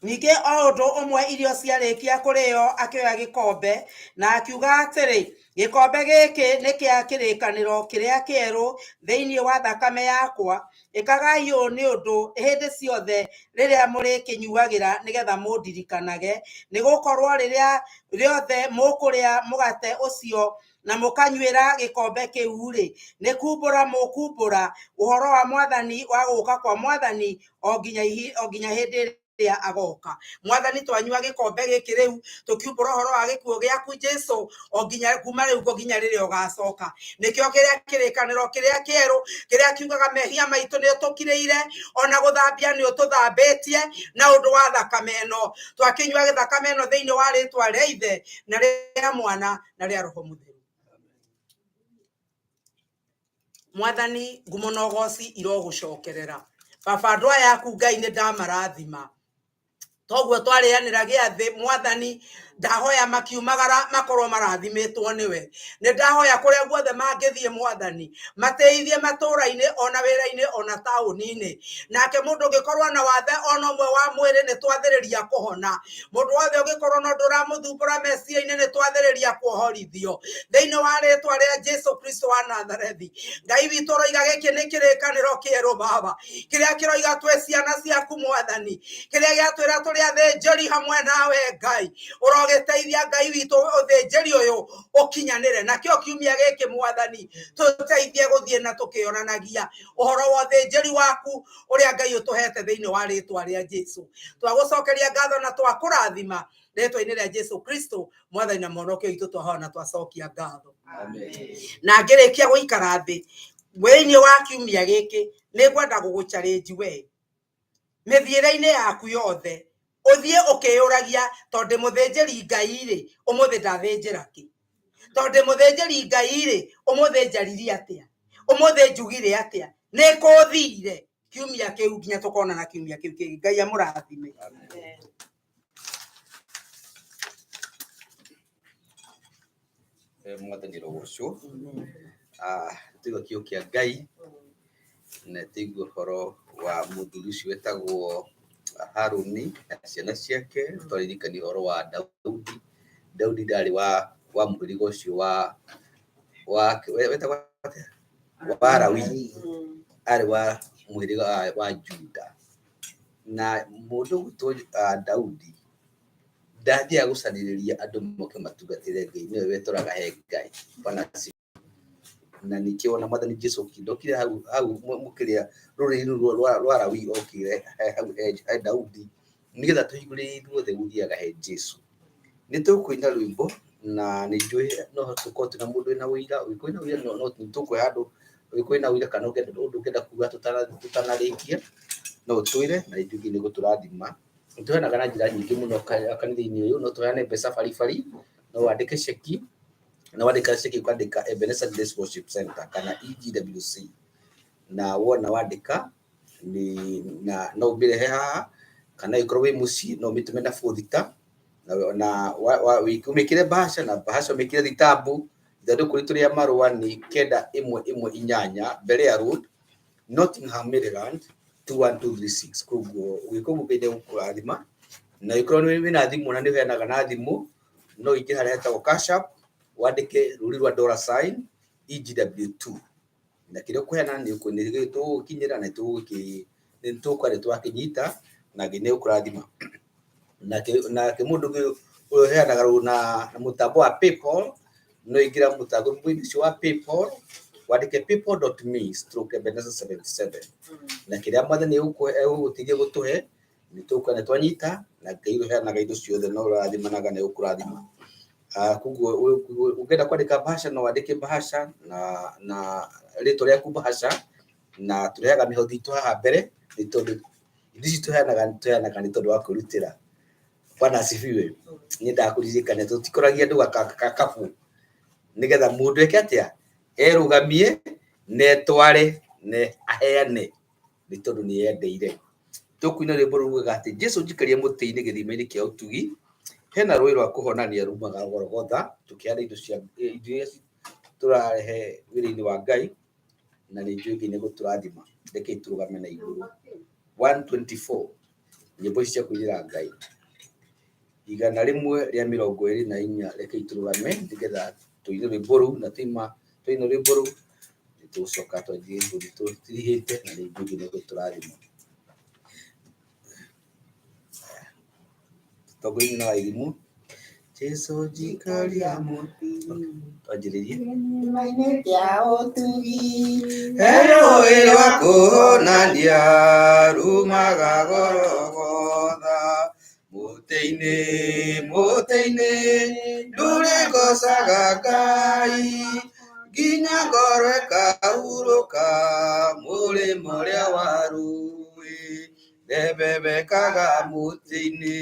Ningĩ o ũndũ ũmwe irio ciarĩkia kũrĩo, akĩoya gĩkombe na akiuga atĩrĩ, gĩkombe gĩkĩ nĩ kĩa kĩrĩkanĩro kĩrĩa kĩerũ thĩinĩ wa thakame yakwa, ĩkagai ũũ nĩ ũndũ hĩndĩ ciothe rĩrĩa mũrĩkĩnyuagĩra nĩgetha mũndirikanage, nĩ gũkorwo rĩrĩa rĩothe mũkũrĩa mũgate ũcio na mũkanyuĩra gĩkombe kĩu rĩ, nĩ kumbũra mũkumbũra ũhoro wa Mwathani, wa gũka kwa Mwathani o nginya hĩndĩ ĩrĩa agoka. Mwathani, twanyua gĩkombe gĩkĩ rĩu tũkiumbũra ũhoro wa gĩkuũ gĩaku Jesu, o nginya kuma rĩu nginya rĩrĩa ũgacoka. Nĩkĩo kĩrĩa kĩrĩkanĩro kĩrĩa kĩerũ kĩrĩa kiugaga mehia maitũ nĩ ũtũkirĩire, ona gũthambia nĩ ũtũthambĩtie na ũndũ wa thakame ĩno. Twakĩnyua thakame ĩno thĩinĩ wa rĩtwa rĩa Ithe na rĩa Mwana na rĩa Roho Mũtheru. Mwathani, ngumo na ũgoci irogũcokerera. Baba, andũ aya aku Ngai nĩ ndamarathima. Toguo twarĩanĩra gĩathĩ, Mwathani, ndahoya makiumagara makorwo marathimĩtwo nĩwe. Nĩ ndahoya kũrĩa guothe mangĩthiĩ, Mwathani, mateithie matũũra-inĩ ona wĩra-inĩ ona taũni-inĩ. Nake mũndũ ũngĩkorwo na wathe ona ũmwe wa mwĩrĩ nĩ twathĩrĩria kũhona. Mũndũ wothe ũngĩkorwo na ũndũ ũramũthumbũra meciria-inĩ nĩ twathĩrĩria kuohorithio thĩinĩ wa rĩtwa rĩa Jesu Kristo wa Nazarethi. Ngai witũ ũroiga gĩkĩ nĩ kĩrĩkanĩro kĩerũ, Baba, kĩrĩa kĩroiga twĩ ciana ciaku, Mwathani, kĩrĩa gĩatwĩra tũrĩ athĩnjĩri hamwe nawe, Ngai. Ũrogĩteithia Ngai witũ ũthĩnjĩri ũyũ ũkinyanĩre. Nakĩo kiumia gĩkĩ, Mwathani, tũteithie gũthiĩ na tũkĩonanagia ũhoro wa ũthĩnjĩri waku ũrĩa Ngai ũtũhete thĩinĩ wa rĩtwa rĩa Jesu. Twagũcokeria ngatho na twakũrathima rĩtwa-inĩ rĩa Jesu Kristo, Mwathani na Mũhonokio witũ, twahoya na twacokia ngatho. Na ngĩrĩkia gũikara thĩ thĩinĩ wa kiumia gĩkĩ, nĩ ngwenda gũgũ-challenge we mĩthiĩre-inĩ yaku yothe, ũthiĩ ũkĩyũragia, tondũ mũthĩnjĩri Ngai rĩ, ũmũthĩ ndathĩnjĩra kĩ? Tondũ mũthĩnjĩri Ngai rĩ, ũmũthĩ njaririe atĩa? Ũmũthĩ njugire atĩa? Nĩ kũthire kiumia kĩu nginya tũkonana kiumia kĩu kĩngĩ. Ngai amũrathime. Mwathani rũgocwo. Tũigua kiugo kĩa Ngai na tũigua ũhoro wa mũthuri ũcio wetagwo Harũni na ciana ciake, twaririkania ũhoro wa Daudi. Daudi ndarĩ wa mũhĩrĩga ũcio wa wetagwo atĩa? Wa Lawi, arĩ wa mũhĩrĩga wa Juda. Na mũndũ ũgwĩtwo Daudi ndathiaga gũcarĩrĩria andũ moke matungatĩre Ngai, nĩwe wetũraga he Ngai. Bwana asifiwe. Na nĩkĩo ona Mwathani Jesu ndokire hau hau mũkĩrĩa rũrĩrĩ rũu rwa Lawi, okire hau he Daudi nĩgetha tũhingũrĩre ithuothe gũthiaga he Jesu. Nĩ tũkũina rwĩmbo na nĩ njũĩ no tũkorwo twĩna mũndũ wĩna ũira, ũngĩkorwo wĩna ũira no tũkũhe handũ, ũngĩkorwo wĩna ũira kana ũndũ ũngĩenda kuga tũtanarĩkia no ũtwĩre na ithuĩ nĩ gũtũrathima. Nĩ tũheanaga na njĩra nyingĩ mũno kanitha-inĩ ũyũ, no tũheane mbeca baribari, no wandĩke ceki, na wandĩka ceki ũkandĩka Ebenezer Grace Worship Center kana EGWC, na wona wandĩka nĩ na no ũmĩrehe haha, kana angĩkorwo wĩ mũciĩ no ũmĩtũme na bothita, na ũmĩkĩre bahasha, na bahasha ũmĩkĩre thitambu. Ithandũkũ ritũ rĩa marũa nĩ 9118 Berea Road, Nottingham, Maryland 21236. Koguo ũgĩka ũguo Ngai nĩegũkũrathima, na angĩkorwo wĩna thimũ na nĩ ũheanaga na thimũ, No ingĩ harĩa hetagwo Cash App, wandĩke rũri rwa dollar sign EGW2, na kĩrĩa ũkũheana nĩ tũgũgĩkinyĩra na nĩ tũgũkorwo nĩ twakĩnyita na Ngai nĩ egũkũrathima. Nake mũndũ ũngĩ ũrĩa ũheanaga na mũtambo wa PayPal, no ingĩra mũtambo-inĩ ũcio wa PayPal, wandĩke paypal.me/Ebenezer77, na kĩrĩa Mwathani egũgũteithia gũtũhe nĩ tũgũkorwo nĩ twanyita, na Ngai ũheanaga indo ciothe no ũrathimanaga na egũkũrathima. Koguo ũngĩenda kwandĩka bahasha no wandĩke bahasha na rĩtwa rĩaku bahasha, na tũrehaga mĩhothi itũ haha mbere nĩ tondũ indo ici tũheanaga tũheanaga nĩ tondũ wa kwĩrutĩra. Bwana asifiwe. Nyendaga kũririkania tũtikoragia andũ gakabu nĩgetha mũndũ eke atĩa, erũgamie na etware na aheane nĩ tondũ nĩ eyendeire. Tũkũina rwĩmbo rugaga atĩ Jesu njikaria mũtĩ-inĩ gĩthima-inĩ kĩa ũtugi, hena rũĩ rwa kũhonania rumaga Golgotha, tũkĩheana indo cia indo iria tũrarehe wĩra-inĩ wa Ngai, na nĩ njũĩ Ngai nĩ egũtũrathima. Rekei tũrũgame na igũrũ. 124 nyĩmbo ici cia kũinĩra Ngai, 124. Rekei tũrũgame nĩgetha tũine rwĩmbo rũu, na twaima twaina rwĩmbo rũu nĩ tũgũcoka twanjie gũthiĩ tũtirihĩte, na nĩ njũĩ Ngai nĩ egũtũrathima. Tongoria na wairimũ Jesu njikaria mũtĩ-inĩ, twanjĩrĩrie. Gĩthima-inĩ kĩa ũtugi. He rũĩ rwa kũhonania rumaga Golgotha, mũtĩ-inĩ mũtĩ-inĩ ndũrĩgocaga Ngai, nginya ngoro ĩkahurũka mũrĩmo ũrĩa wa rũĩ, ndebebekaga mũtĩ-inĩ,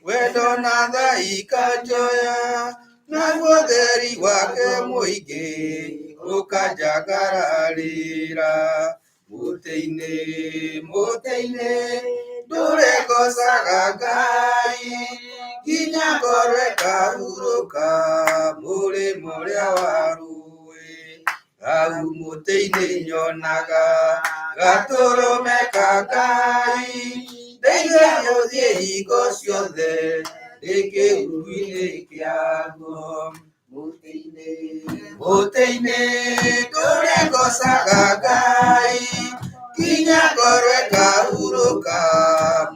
wendo na tha ikanjoya, naguo ũtheri wake mũingĩ ũkanjangararĩra. Mũtĩ-inĩ mũtĩ-inĩ ndũrĩgocaga Ngai, nginya ngoro ĩkahurũka mũrĩmo ũrĩa wa rũĩ, hau mũtĩ-inĩ nyonaga gatũrũme ka Ngai, ndeithia gũthiĩ hingo ciothe ndĩ kĩruru-inĩ kĩaguo. Mũtĩ-inĩ mũtĩ-inĩ ndũrĩgocaga Ngai, nginya ngoro ĩkahurũka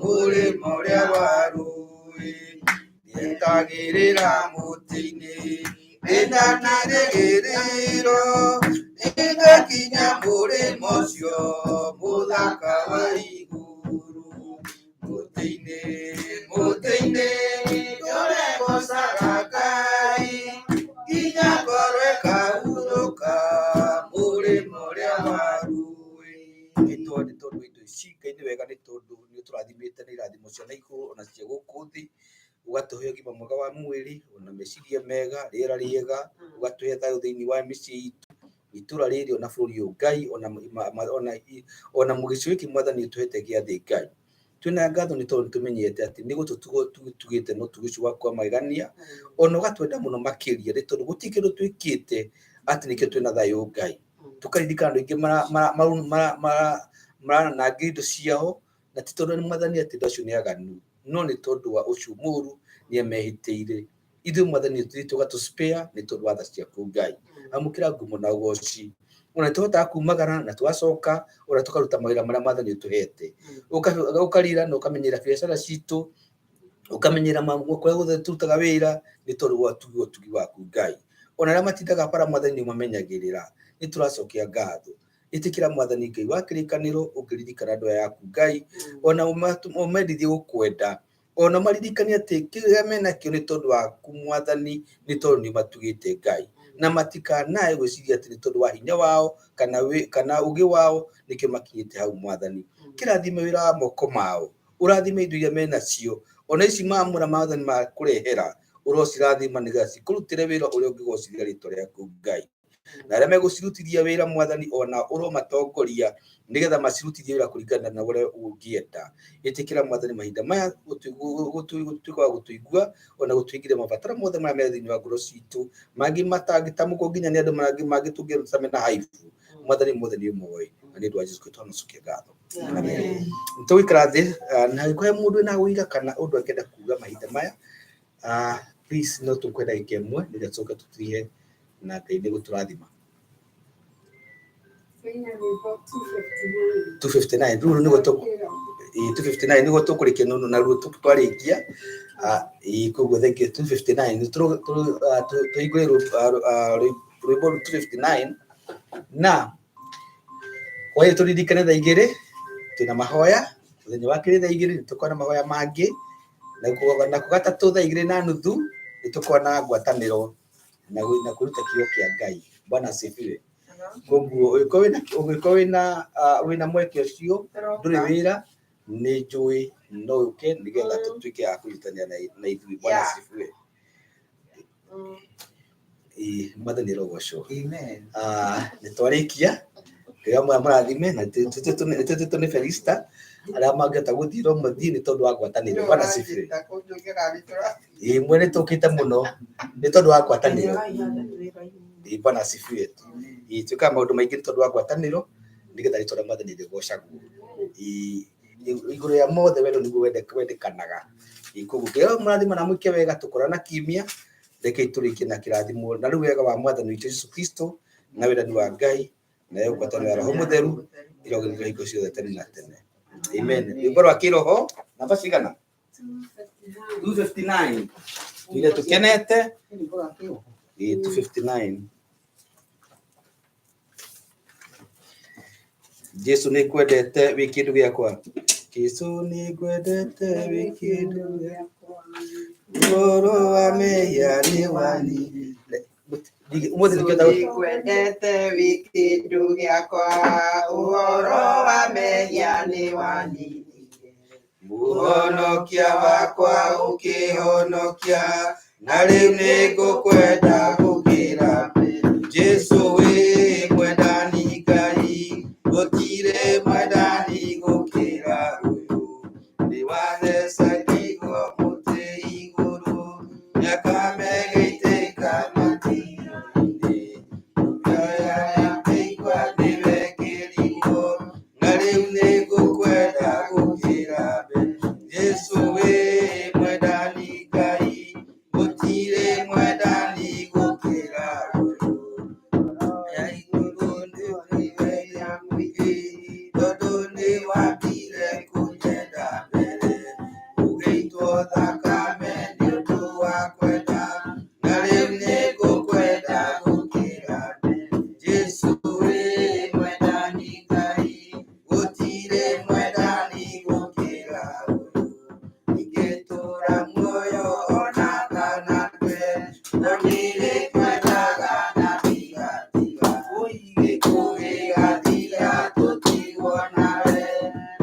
mũrĩmo ũrĩa wa rũĩ, ndietagĩrĩra mũtĩ-inĩ ndĩna kĩrĩgĩrĩro, nĩngakinya mũrĩmo ũcio mũthaka wa igũrũ. Mũtĩ-inĩ mũtĩ-inĩ ndũrĩgocaga Ngai, nginya ngoro ĩkahurũka mũrĩmo ũrĩa wa rũĩ. Nĩ tondũ indo ici Ngai nĩ wega, nĩ tondũ nĩ ũtũrathimĩte na irathimo cia na igũrũ ona cia gũkũ thĩ, ũgatũhe ũgima mwega wa mwĩrĩ ona meciria mega, rĩera rĩega, ũgatũhe thayũ thĩinĩ wa mĩciĩ itũ, itũra rĩrĩ ona bũrũri ũyũ Ngai, ona gĩcigo gĩkĩ Mwathani ũtũhete gĩa thĩ Ngai. Twĩna ngatho nĩ tondũ nĩtũmenyete atĩ nĩ gũtũtuga tũtugĩte na ũtugi ũcio waku wa magegania, ona ũgatwenda mũno makĩria nĩ tondũ gũtirĩ kĩndũ twĩkĩte atĩ nĩkĩo twĩna thayũ Ngai. Tũkaririkana andũ aingĩ marananga indo ciao, na ti tondũ nĩ Mwathani atĩ andũ acio nĩ aganu, no nĩ tondũ wa ũcio mũũru nĩ amehĩtĩire. Ithuĩ Mwathani ũtũthĩte ũgatũ spare nĩ tondũ wa tha ciaku Ngai. Amũkĩra ngumo na ũgoci. Ona nĩ tũhotaga kumagara na tũgacoka ona tũkaruta mawĩra marĩa Mwathani ũtũhete. Ũkarira na ũkamenyera biacara citũ, ũkamenyera kũrĩa guothe tũrutaga wĩra nĩ tondũ wa ũtugi waku Ngai. Ona arĩa matindaga bara Mwathani nĩ ũmamenyagĩrĩra. Nĩ tũracokia ngatho. Ĩtĩkĩra Mwathani Ngai wa kĩrĩkanĩro ũngĩririkana andũ aya aku Ngai, ona ũmendithie gũkwenda, ona maririkane atĩ kĩrĩa menakĩo nĩ tondũ waku Mwathani, nĩ tondũ nĩ ũmatugĩte Ngai, na matikanae gwĩciria atĩ nĩ tondũ wa hinya wao kana ũgĩ wao nĩkĩo makinyĩte hau Mwathani. Kĩrathime wĩra wa moko mao, ũrathime indo iria menacio, ona ici mamũra Mwathani makũrehera, ũrocirathima nĩgetha cikũrutĩre wĩra ũrĩa ũngĩgocithia rĩtwa rĩaku Ngai. Na arĩa megũcirutithia wĩra Mwathani ona ũromatongoria nĩgetha macirutithie wĩra kũringana na ũrĩa ũngĩenda. Ĩtĩkĩra Mwathani mahinda maya gũtuĩka wa gũtũigua ona gũtũingĩria mabataro mothe marĩa me thĩinĩ wa ngoro citũ, mangĩ matangĩtamũkwo nginya nĩ andũ mangĩ tũngĩruta mena haibu. Mwathani mothe nĩ ũmoĩ, na nĩ ũndũ wa Jesũ Kristo tũracokia ngatho. Amen. Tũgũikara thĩ na angĩkorwo he mũndũ wĩna ũira kana ũndũ angĩenda kuga mahinda maya, Please no tũkwe ndagĩka ĩmwe nĩgetha tũcoke tũtige na Ngai nĩ gũtũrathima. 259 rĩu nĩguo 259 nĩguo tũkũrĩkia naruo twarĩkia. Koguo thank you. 259 tũhingũre rwĩmbo 259 na hwaĩ tũririkane thaa igĩrĩ twĩna mahoya mũthenya wa kerĩ thaa igĩrĩ nĩ tũkorwo na mahoya mangĩ na kwa gatatũ thaa igĩrĩ na nuthu nĩ tũkorwo na ngwatanĩro na kwĩruta kiugo kĩa Ngai. Bwana asifiwe. Koguo ũngĩkorwo wĩna mweke ũcio ndũrĩ wĩra nĩ njũĩ no ũke nĩgetha tũtuĩke a kũnyitanĩra na ithuĩ. Bwana asifiwe. Mwathani arogocwo. Amen. Nĩ twarĩkia. Ngai amwe amũrathime na tũtĩtwo nĩ Felista arĩa mangĩhota gũthiĩ no mathiĩ nĩ tondũ wa ngwatanĩro. Bwana asifiwe. Ĩĩ mwene tũkĩte mũno nĩ tondũ wa ngwatanĩro. Ĩĩ Bwana asifiwe. Ĩĩ twĩkaga maũndũ maingĩ nĩ tondũ wa ngwatanĩro nĩgetha rĩtwa rĩa Mwathani rĩgocagwo. Ĩĩ igũrũ rĩa mothe wendo nĩguo wendekanaga. Ĩĩ koguo Ngai amũrathime na amwĩke wega tũkorana kiumia reke tũrĩkie na kĩrathimo na rĩu wega wa Mwathani witũ Jesũ Kristo na wendani wa Ngai nayo ngwatanĩro ya Roho Mũtheru ĩrogĩrĩrio hingo ciothe tene na tene. Amen. Rwĩmbo rwa kĩroho namba cigana? 259. Tuire tũkenete. Ĩĩ 259. Jesu nĩ kwendete wĩ kĩndũ gĩakwa. Jesu nĩ kwendete wĩ kĩndũ gĩakwa. Ũhoro wa mehia nĩ wani. Ũmũthĩ nĩkĩo Nĩngwendete wĩ kĩndũ gĩakwa, ũhoro wa mehia nĩ waniinire. Mũhonokia wakwa ũkĩhonokia, na rĩu nĩngũkwenda gũkĩra mbere. Jesũ wĩ mwendani Ngai, gũtirĩ mwendani gũkĩra ũyũ. Nĩwathecagirwo mũtĩ igũrũ, thakame ĩgĩitĩka matina-inĩ. Ngaya ya mĩigua nĩwekĩrirwo, na rĩu nĩngũkwenda gũkĩra mbere. Jesũ wĩ mwendani Ngai, gũtirĩ mwendani gũkĩra ũyũ. Ya igũrũ nĩwe ya mũingĩ, tondũ nĩwambire kũnyenda mbere. Ũgĩitwo thakame nĩ ũndũ wa kwenda, na rĩu nĩngũkwenda gũkĩra mbere. Jesũ wĩ mwendani Ngai, gũtirĩ mwendani gũkĩra ũyũ. Ingĩtũũra muoyo ona kana ngwe, no nĩrĩkwendaga na ndigatiga. Gĩkuũ gĩgathira tũtigwo nawe,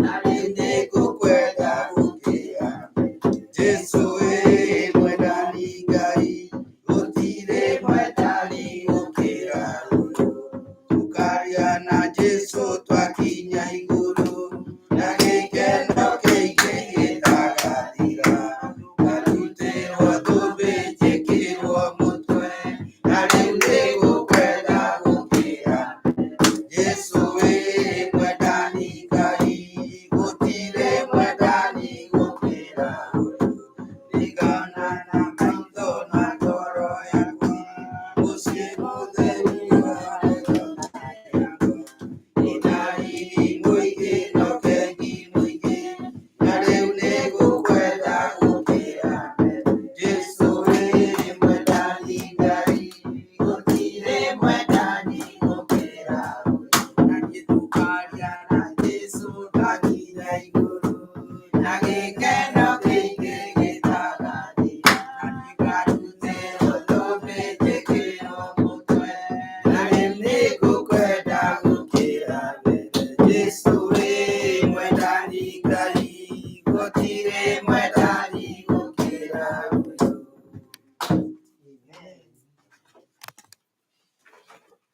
na rĩu nĩngũkwenda gũkĩra mbere. Jesũ wĩ mwendani Ngai, gũtirĩ mwendani gũkĩra ũyũ. Tũkaria na Jesũ twakinya igũrũ, na gĩkeno kĩingĩ gĩtagathira. Ngarutĩrwo thũmbĩ njĩkĩrwo mũtwe, na rĩu